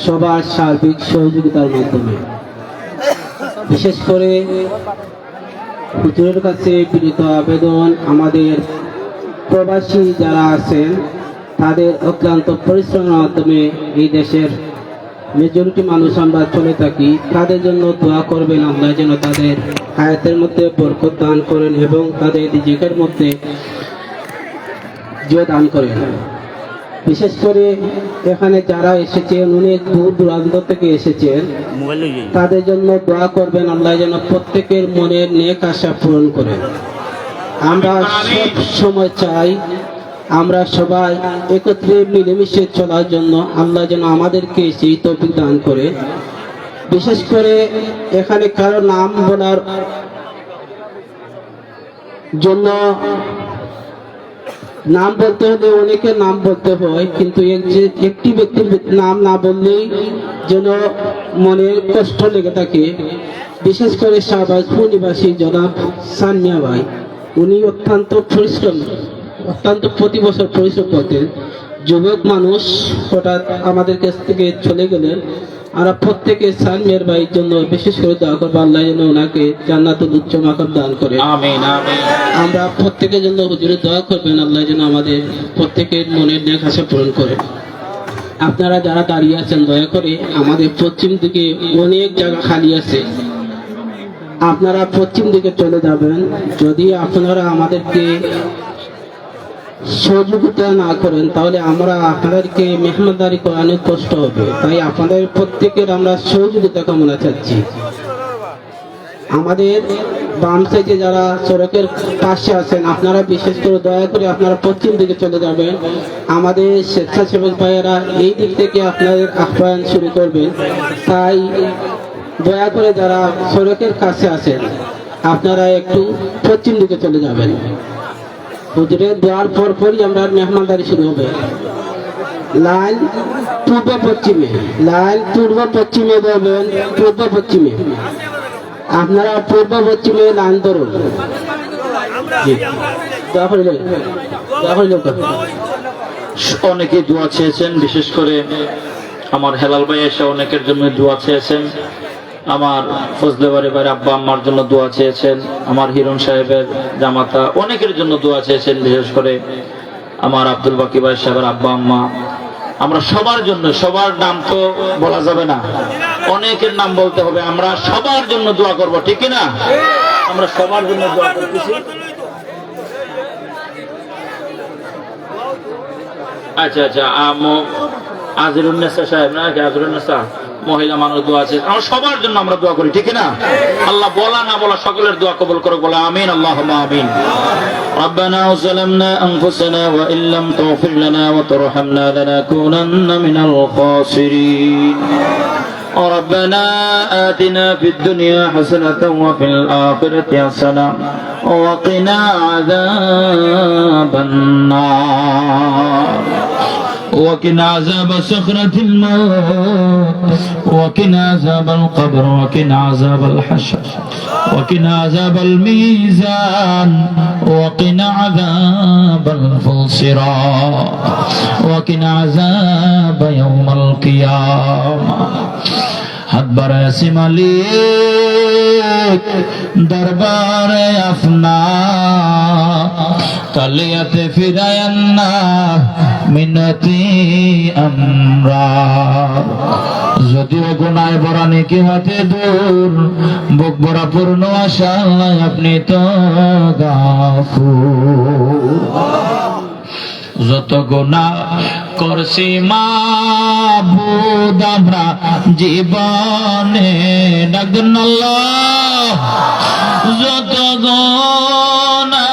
সবার সার্বিক সহযোগিতার মাধ্যমে। বিশেষ করে হুজুরের কাছে বিনীত আবেদন, আমাদের প্রবাসী যারা আছেন, তাদের অক্লান্ত পরিশ্রমের মাধ্যমে এই দেশের মেজরিটি মানুষ আমরা চলে থাকি, তাদের জন্য দোয়া করবেন, আল্লাহ যেন তাদের হায়াতের মধ্যে বরকত দান করেন এবং তাদের রিজিকের মধ্যে জিও দান করেন। বিশেষ করে এখানে যারা এসেছেন, অনেক দূর দূরান্ত থেকে এসেছেন, তাদের জন্য দোয়া করবেন, আল্লাহ যেন প্রত্যেকের মনের নেক আশা পূরণ করেন। আমরা সব সময় চাই আমরা সবাই একত্রে মিলেমিশে চলার জন্য, আল্লাহ যেন আমাদেরকে সেই তৌফিক দান করে। বিশেষ করে এখানে কারো নাম বলার জন্য নাম বলতে হলে অনেকের নাম বলতে হয়, কিন্তু এক যে একটি ব্যক্তির নাম না বললেই যেন মনে কষ্ট লেগে থাকে। বিশেষ করে শাহবাজপুর নিবাসী জনাব সানমিয়া ভাই, উনি অত্যন্ত পরিশ্রম, অত্যন্ত প্রতি বছর পরিশ্রম করতেন। যুবক মানুষ হঠাৎ আমাদের কাছ থেকে চলে গেলেন। আমরা প্রত্যেকে সানমিয়ার ভাইয়ের জন্য বিশেষ করে দোয়া করবো, আল্লাহ যেন ওনাকে জান্নাতুল উচ্চ মাকাম দান করে। আমিন, আমিন। আমরা প্রত্যেকের জন্য হুজুরে দোয়া করবেন, আল্লাহ যেন আমাদের প্রত্যেকের মনের নেক আশা পূরণ করে। আপনারা যারা দাঁড়িয়ে আছেন, দয়া করে আমাদের পশ্চিম দিকে অনেক জায়গা খালি আছে, আপনারা পশ্চিম দিকে চলে যাবেন। যদি আপনারা আমাদেরকে সহযোগিতা না করেন, তাহলে আমরা আপনাদেরকে মেহমানদারি করানো কষ্ট হবে। তাই আপনাদের প্রত্যেকের আমরা সহযোগিতা কামনা চাচ্ছি। আমাদের বাম সাইডে যারা সড়কের পাশে আছেন, আপনারা বিশেষ করে দয়া করে আপনারা পশ্চিম দিকে চলে যাবেন। আমাদের স্বেচ্ছাসেবক ভাইয়েরা এই দিক থেকে আপনাদের আপ্যায়ন শুরু করবেন। তাই দয়া করে যারা সড়কের কাছে আছেন, আপনারা একটু পশ্চিম দিকে চলে যাবেন। হুজুরের দোয়ার পর পরই আমরা মেহমানদারি শুরু হবে। লাইন পূর্ব পশ্চিমে, লাইন পূর্ব পশ্চিমে ধরবেন, পূর্ব পশ্চিমে। আপনারা পূর্ব পশ্চিমে লাইন ধরুন। জি। দোয়া করিল, দোয়া করিল। অনেকে দোয়া চেয়েছেন, বিশেষ করে আমার হেলাল ভাই এসে অনেকের জন্য দোয়া চেয়েছেন। আমার ফজলে বাড়ি ভাইয়ের আব্বা আম্মার জন্য দোয়া চেয়েছেন, আমার হিরন সাহেবের জামাতা অনেকের জন্য দোয়া চেয়েছেন, বিশেষ করে আমার আব্দুল বাকি ভাই সাহেবের আব্বা আম্মা। আমরা সবার জন্য, সবার নাম তো বলা যাবে না, অনেকের নাম বলতে হবে। আমরা সবার জন্য দোয়া করব, ঠিক কি না? আমরা সবার জন্য দোয়া করতেছি। আচ্ছা, আচ্ছা, আম-, আজিরুন্নেসা সাহেব না কি? আজিরুন্নেসা মহিলা মানুষ দোয়া আছে। আমরা সবার জন্য আমরা দোয়া করি, ঠিক কি না? আল্লাহ বলা না বলা সকলের দোয়া কবুল করুক, বলে আমিন, আল্লাহুম্মা আমিন। ربنا ظلمنا أنفسنا وإن لم تغفر لنا وترحمنا لنكونن من الخاسرين. ربنا آتنا في الدنيا حسنة وفي الآخرة حسنة وقنا عذاب النار. وقنا عذاب سكرات الموت، وقنا عذاب القبر، وقنا عذاب الحشر، وقنا عذاب الميزان، وقنا عذاب الصراط، وقنا عذاب يوم القيامة. হাত বাড়াইছি মালিক, দরবারে আপনার, খালি হাতে ফিরায়েন না, মিনতি আমরা। যদিও গুনায় ভরা নেকি হতে দূর, বুক ভরা পূর্ণ আশা, আপনি তো গাফুর। যত গুনাহ করছি মাবুদ আমরা জীবনে, ডাক দেন আল্লাহ। যত গুনাহ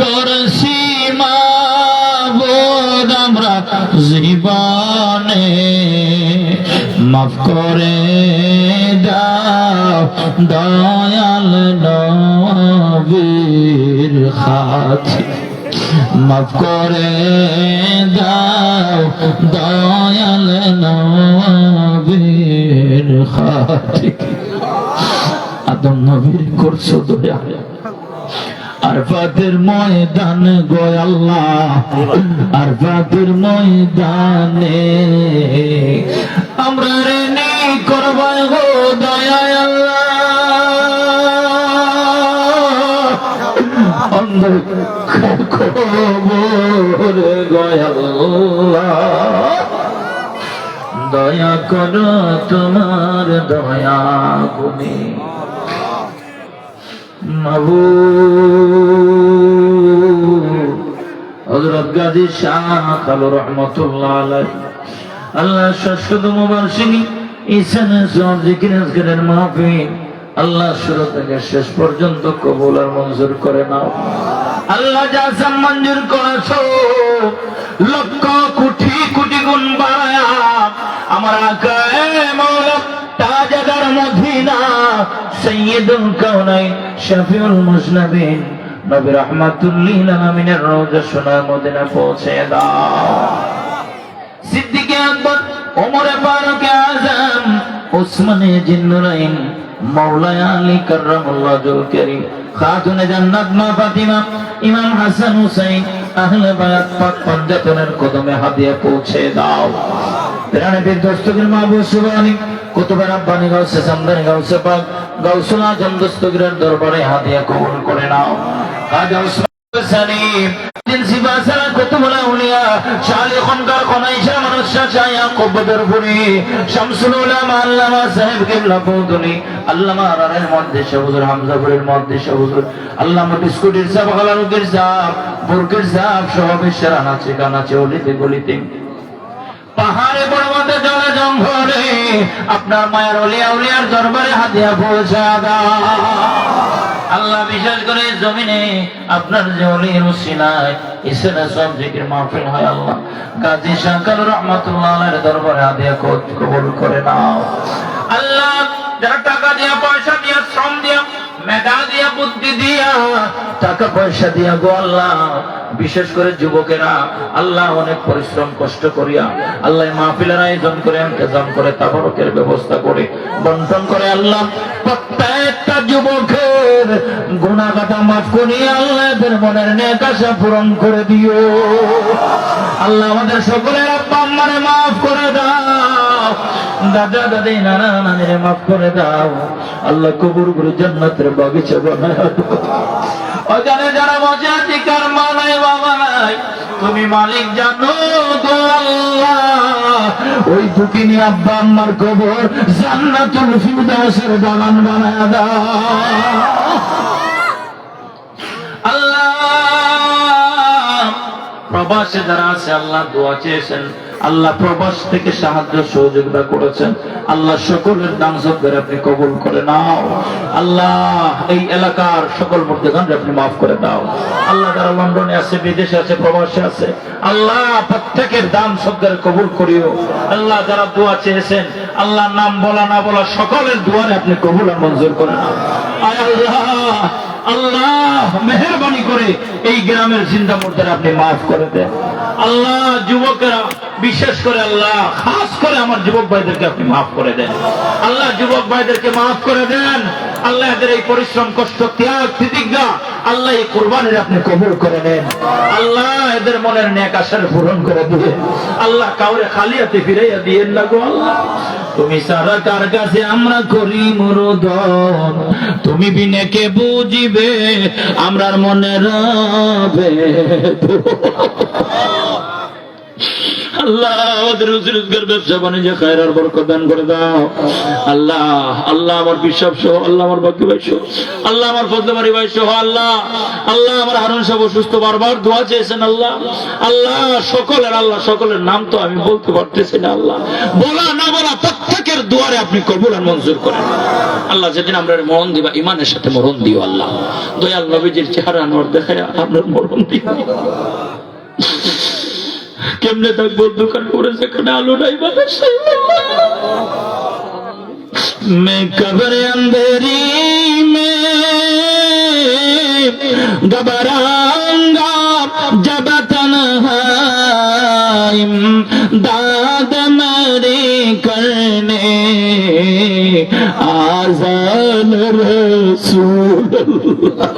করছি মাবুদ আমরা জীবনে, মাফ করে দাও দয়াল নবীর খাতিরে। মাফ করে দাও দয়াল নবীর খাতির। আদম নবীর করছো দয়া। আরফাতের ময়দান গো আল্লাহ, আরফাতের ময়দানে আমরারে নি করবায় গো দয়া আল্লাহ। অন্ধকার কবর গো আল্লাহ, দয়া করো তোমার দয়া গুণে। মাবুদ, হযরত গাজী শাহ কালু রহমতুল্লাহ আলাইহি, আল্লাহ, শতশত মুবারশিনী, ইসানে সব জিকির আজকারের মাহফিল, আল্লাহ, শুরু থেকে শেষ পর্যন্ত কবুল আর মঞ্জুর করে নাও। আল্লাহ, যা যা মঞ্জুর করেছো, লক্ষ কোটি কোটি গুণ বাড়ায়া আমার আকায়ে মাওলা তাজদার মদিনা সাইয়্যিদুল কাওনাইন শাফিউল মুজনিবিন নবী রাহমাতুল লিল আলামিনের রওজা সোনার মদিনা পৌঁছে দাও। সিদ্দিকে আকবর, ওমরে ফারুকে আজম, ওসমানে জিন্নুরাইন, মাওলায়ে আলী কাররামাল্লাহু ওয়াজহুল কারীম, খাতুনে জান্নাত মা ফাতিমা, ইমাম হাসান হুসাইন, আহলে বায়াত পাক পঞ্জাতনের কদমে হাদিয়া পৌঁছে দাও। প্রাণে বীর দস্তগীর মাহবুব সুবহানী, কুতুবে রাব্বানী গাউসে সামদানী গাউসে পাক, গাউসুল আজম দস্তগীরের দরবারে হাদিয়া কবুল করে নাও। খাজা ওসমান সানি, দিন সিবা সারা কুতুবুল আউলিয়া, শাহ আলী খনকার খনাই শাহ মানস শাহ শাহ ইয়াকুব বদরপুরি, শামসুল উলামা আল্লামা সাহেব কিবলা ফৌদুনি, আল্লামা আরারের মুহাদ্দিস শাহ হুজুর, হামজাপুরীর মুহাদ্দিস শাহ হুজুর, আল্লামা বিস্কুটির সাহেব, খালারুকির সাহেব, বুরকির সাহেব সহ বিশ্বের আনাচে কানাচে অলিতে গলিতে পাহাড়ে পর্বতে জলে জঙ্গলে আপনার মায়ার অলি আউলিয়ার দরবারে হাদিয়া পৌঁছা দাও। আল্লাহ, বিশেষ করে এই জমিনে আপনার যে অলির উসিলায় ইসানে সব জিকির মাহফিল হয়, আল্লাহ, গাজী শাহ কালু রহমতুল্লাহ আলাইহির দরবারে হাদিয়া ক-, কবুল করে নাও। আল্লাহ, যারা টাকা দিয়া, পয়সা দিয়া, শ্রম দিয়া, মেধা দিয়া, বুদ্ধি দিয়া, টাকা পয়সা দিয়া গো আল্লাহ, বিশেষ করে যুবকেরা আল্লাহ অনেক পরিশ্রম কষ্ট করিয়া আল্লাহ এই মাহফিলের আয়োজন করে, ইন্তেজাম করে, তাবারুকের ব্যবস্থা করে, বন্টন করে আল্লাহ, প্রত্যেকটা যুবকের গুনাহ খাতা মাফ করিয়া আল্লাহ এদের মনের নেক আশা পূরণ করে দিও। আল্লাহ আমাদের সকলের আব্বা আম্মারে মাফ করে দাও, দাদা দাদি নানা নানিরে মাফ করে দাও। আল্লাহ কবরগুলো জান্নাতের বাগিচা বানায় দাও। ওখানে যারা বসে আছি, কার মা নাই, বাবা নাই, তুমি মালিক জানো গো আল্লাহ। ওই দুঃখিনী আব্বা আম্মার কবর জান্নাতুল ফিরদাউসের বাগান বানায় দাও। আল্লাহ, প্রবাসে যারা আছে আল্লাহ দোয়া চেয়েছেন, আল্লাহ প্রবাস থেকে সাহায্য সহযোগিতা করেছেন, আল্লাহ সকলের দান সদকারে আপনি কবুল করে নাও। আল্লাহ এই এলাকার সকল মুর্দেগানরে আপনি মাফ করে দাও। আল্লাহ যারা লন্ডনে আছে, বিদেশে আছে, প্রবাসে আছে, আল্লাহ প্রত্যেকের দান সদকারে কবুল করিও। আল্লাহ যারা দোয়া চেয়েছেন, আল্লাহ নাম বলা না বলা সকলের দোয়ারে আপনি কবুল আর মঞ্জুর করে নাও। আয় আল্লাহ, আল্লাহ মেহেরবানি করে এই গ্রামের জিন্দা মুর্দারে আপনি মাফ করে দেন। আল্লাহ যুবকেরা বিশেষ করে আল্লাহ খাস করে আমার যুবক ভাইদেরকে আপনি মাফ করে দেন। আল্লাহ যুবক ভাইদেরকে মাফ করে দেন। আল্লাহ এদের এই পরিশ্রম, কষ্ট, ত্যাগ, তিতিক্ষা আল্লাহ এই কুরবানির আপনি কবুল করে নেন। আল্লাহ এদের মনের নেক আশার পূরণ করে দিয়ে আল্লাহ কাউরে খালি হাতে ফিরাইয়া দিয়েন না গো আল্লাহ। তুমি ছাড়া কার কাছে আমরা করি মুরুদন, তুমি বিনে কে বুঝিবে আমরার মনের বেদন। আল্লাহ, আমাদের রুজি রোজগার, ব্যবসা বাণিজ্যে খায়ের আর বরকত দান করে দাও। আল্লাহ, আল্লাহ, আমার পিসাব সহ, আল্লাহ, আমার বাকি ভাই সহ, আল্লাহ, আমার ফজলে বাড়ি ভাই সহ, আল্লাহ, আল্লাহ, আমার হারুন সাহেব অসুস্থ, বারবার দোয়া চেয়েছেন, আল্লাহ, আল্লাহ, সকলের, আল্লাহ, সকলের নাম তো আমি বলতে পারতেছি না, আল্লাহ, বলা না বলা প্রত্যেকের দোয়ারে আপনি কবুল আর মঞ্জুর করেন। আল্লাহ, যেদিন আমরারে মরণ দিবা, ইমানের সাথে মরণ দিও, আল্লাহ, দয়াল নবীজির চেহারা আনোয়ার দেখায় আমরারে মরণ দিও। কেমনে থাকবো অন্ধকার করে, যেখানে আলো নাই, বাতাস নাই? میں قبر اندھیری میں گھبراؤں گا، امداد میری کرنے آذان رسول اللہ۔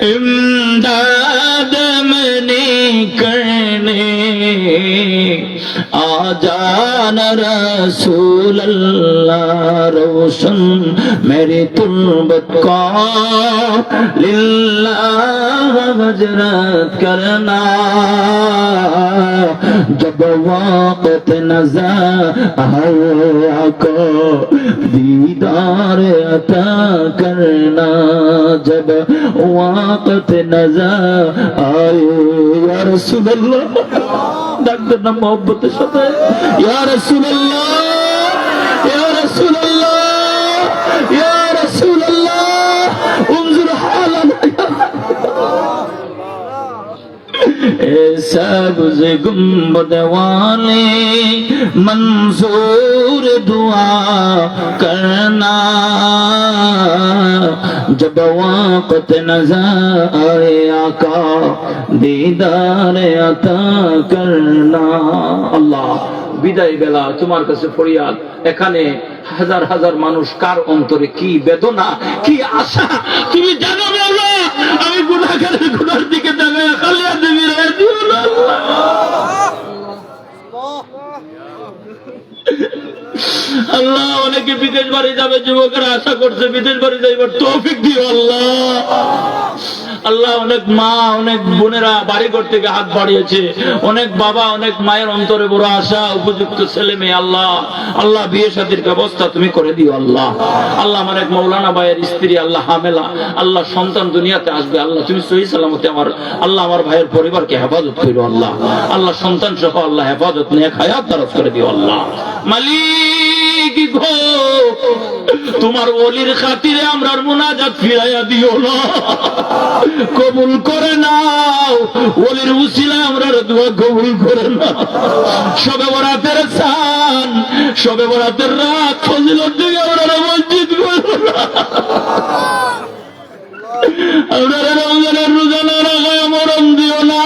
امداد منی کرنے آذان رسول اللہ، روشن میری تربت کو للہ ہجرت کرنا، جب وقت نظر آیا کو دیدار عطا کرنا، جب وقت نظر آئے۔ یا رسول اللہ، ডাক দেন না মহব্বতের সাথে, ইয়া রাসুল আল্লাহ, ইয়া রাসুল আল্লাহ, ইয়া রাসুল আল্লাহ, انظر حالنا۔ اے سبز گنبد والے منظور دعا کرنا، جب وقت نظر آئے آقا دیدار عطا کرنا۔ আল্লাহ, বিদায় বেলা তোমার কাছে ফরিয়াদ। এখানে হাজার হাজার মানুষ, কার অন্তরে কি বেদনা, কি আশা, তুমি জানো মাওলা। আমি গুনাহগারের গুনার দিকে তাকাইয়া খালি হাতে ফিরাইয়া দিও না আল্লাহ। আল্লাহ, অনেকে বিদেশ বাড়ি যাবে, যুবকেরা আশা করছে বিদেশ বাড়ি যাইবার তৌফিক দিও আল্লাহ। আল্লাহ, অনেক মা, অনেক বোনেরা বাড়িঘর থেকে হাত বাড়িয়েছে, অনেক বাবা, অনেক মায়ের অন্তরে বড় আশা, উপযুক্ত ছেলে মেয়ে। আল্লাহ, আল্লাহ, বিয়ে শাদীর ব্যবস্থা তুমি করে দিও আল্লাহ। আল্লাহ, আমার এক মৌলানা ভাইয়ের স্ত্রী আল্লাহ হামেলা, আল্লাহ, সন্তান দুনিয়াতে আসবে, আল্লাহ, তুমি সহি সালামতে আমার, আল্লাহ, আমার ভাইয়ের পরিবারকে হেফাজত করো আল্লাহ। আল্লাহ, সন্তান সহ আল্লাহ হেফাজত, নেক হায়াত দারাজ করে দিও আল্লাহ। মালিক গো, তোমার ওলির খাতিরে আমরার মুনাজাত ফিরাইয়া দিও না, কবুল করে নাও। ওলির উসিলায় আমরার দোয়া কবুল করে নাও। শবে বরাতের চান, শবে বরাতের রাত ফজিলত দিকে আমরারে বঞ্চিত করো না। আমরারে রমজানের রোজা না রাখায় মরণ দিও না।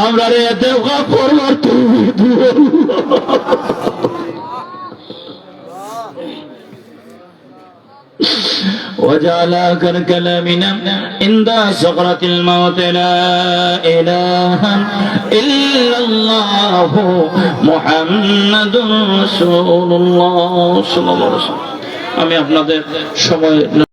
আমরারে এতেকাফ করবার তৌফিক দিও। واجعل آخر كلامنا عند سكرة الموت لا إله إلا الله محمد رسول الله صلى الله عليه وسلم। আমি আপনাদের সময়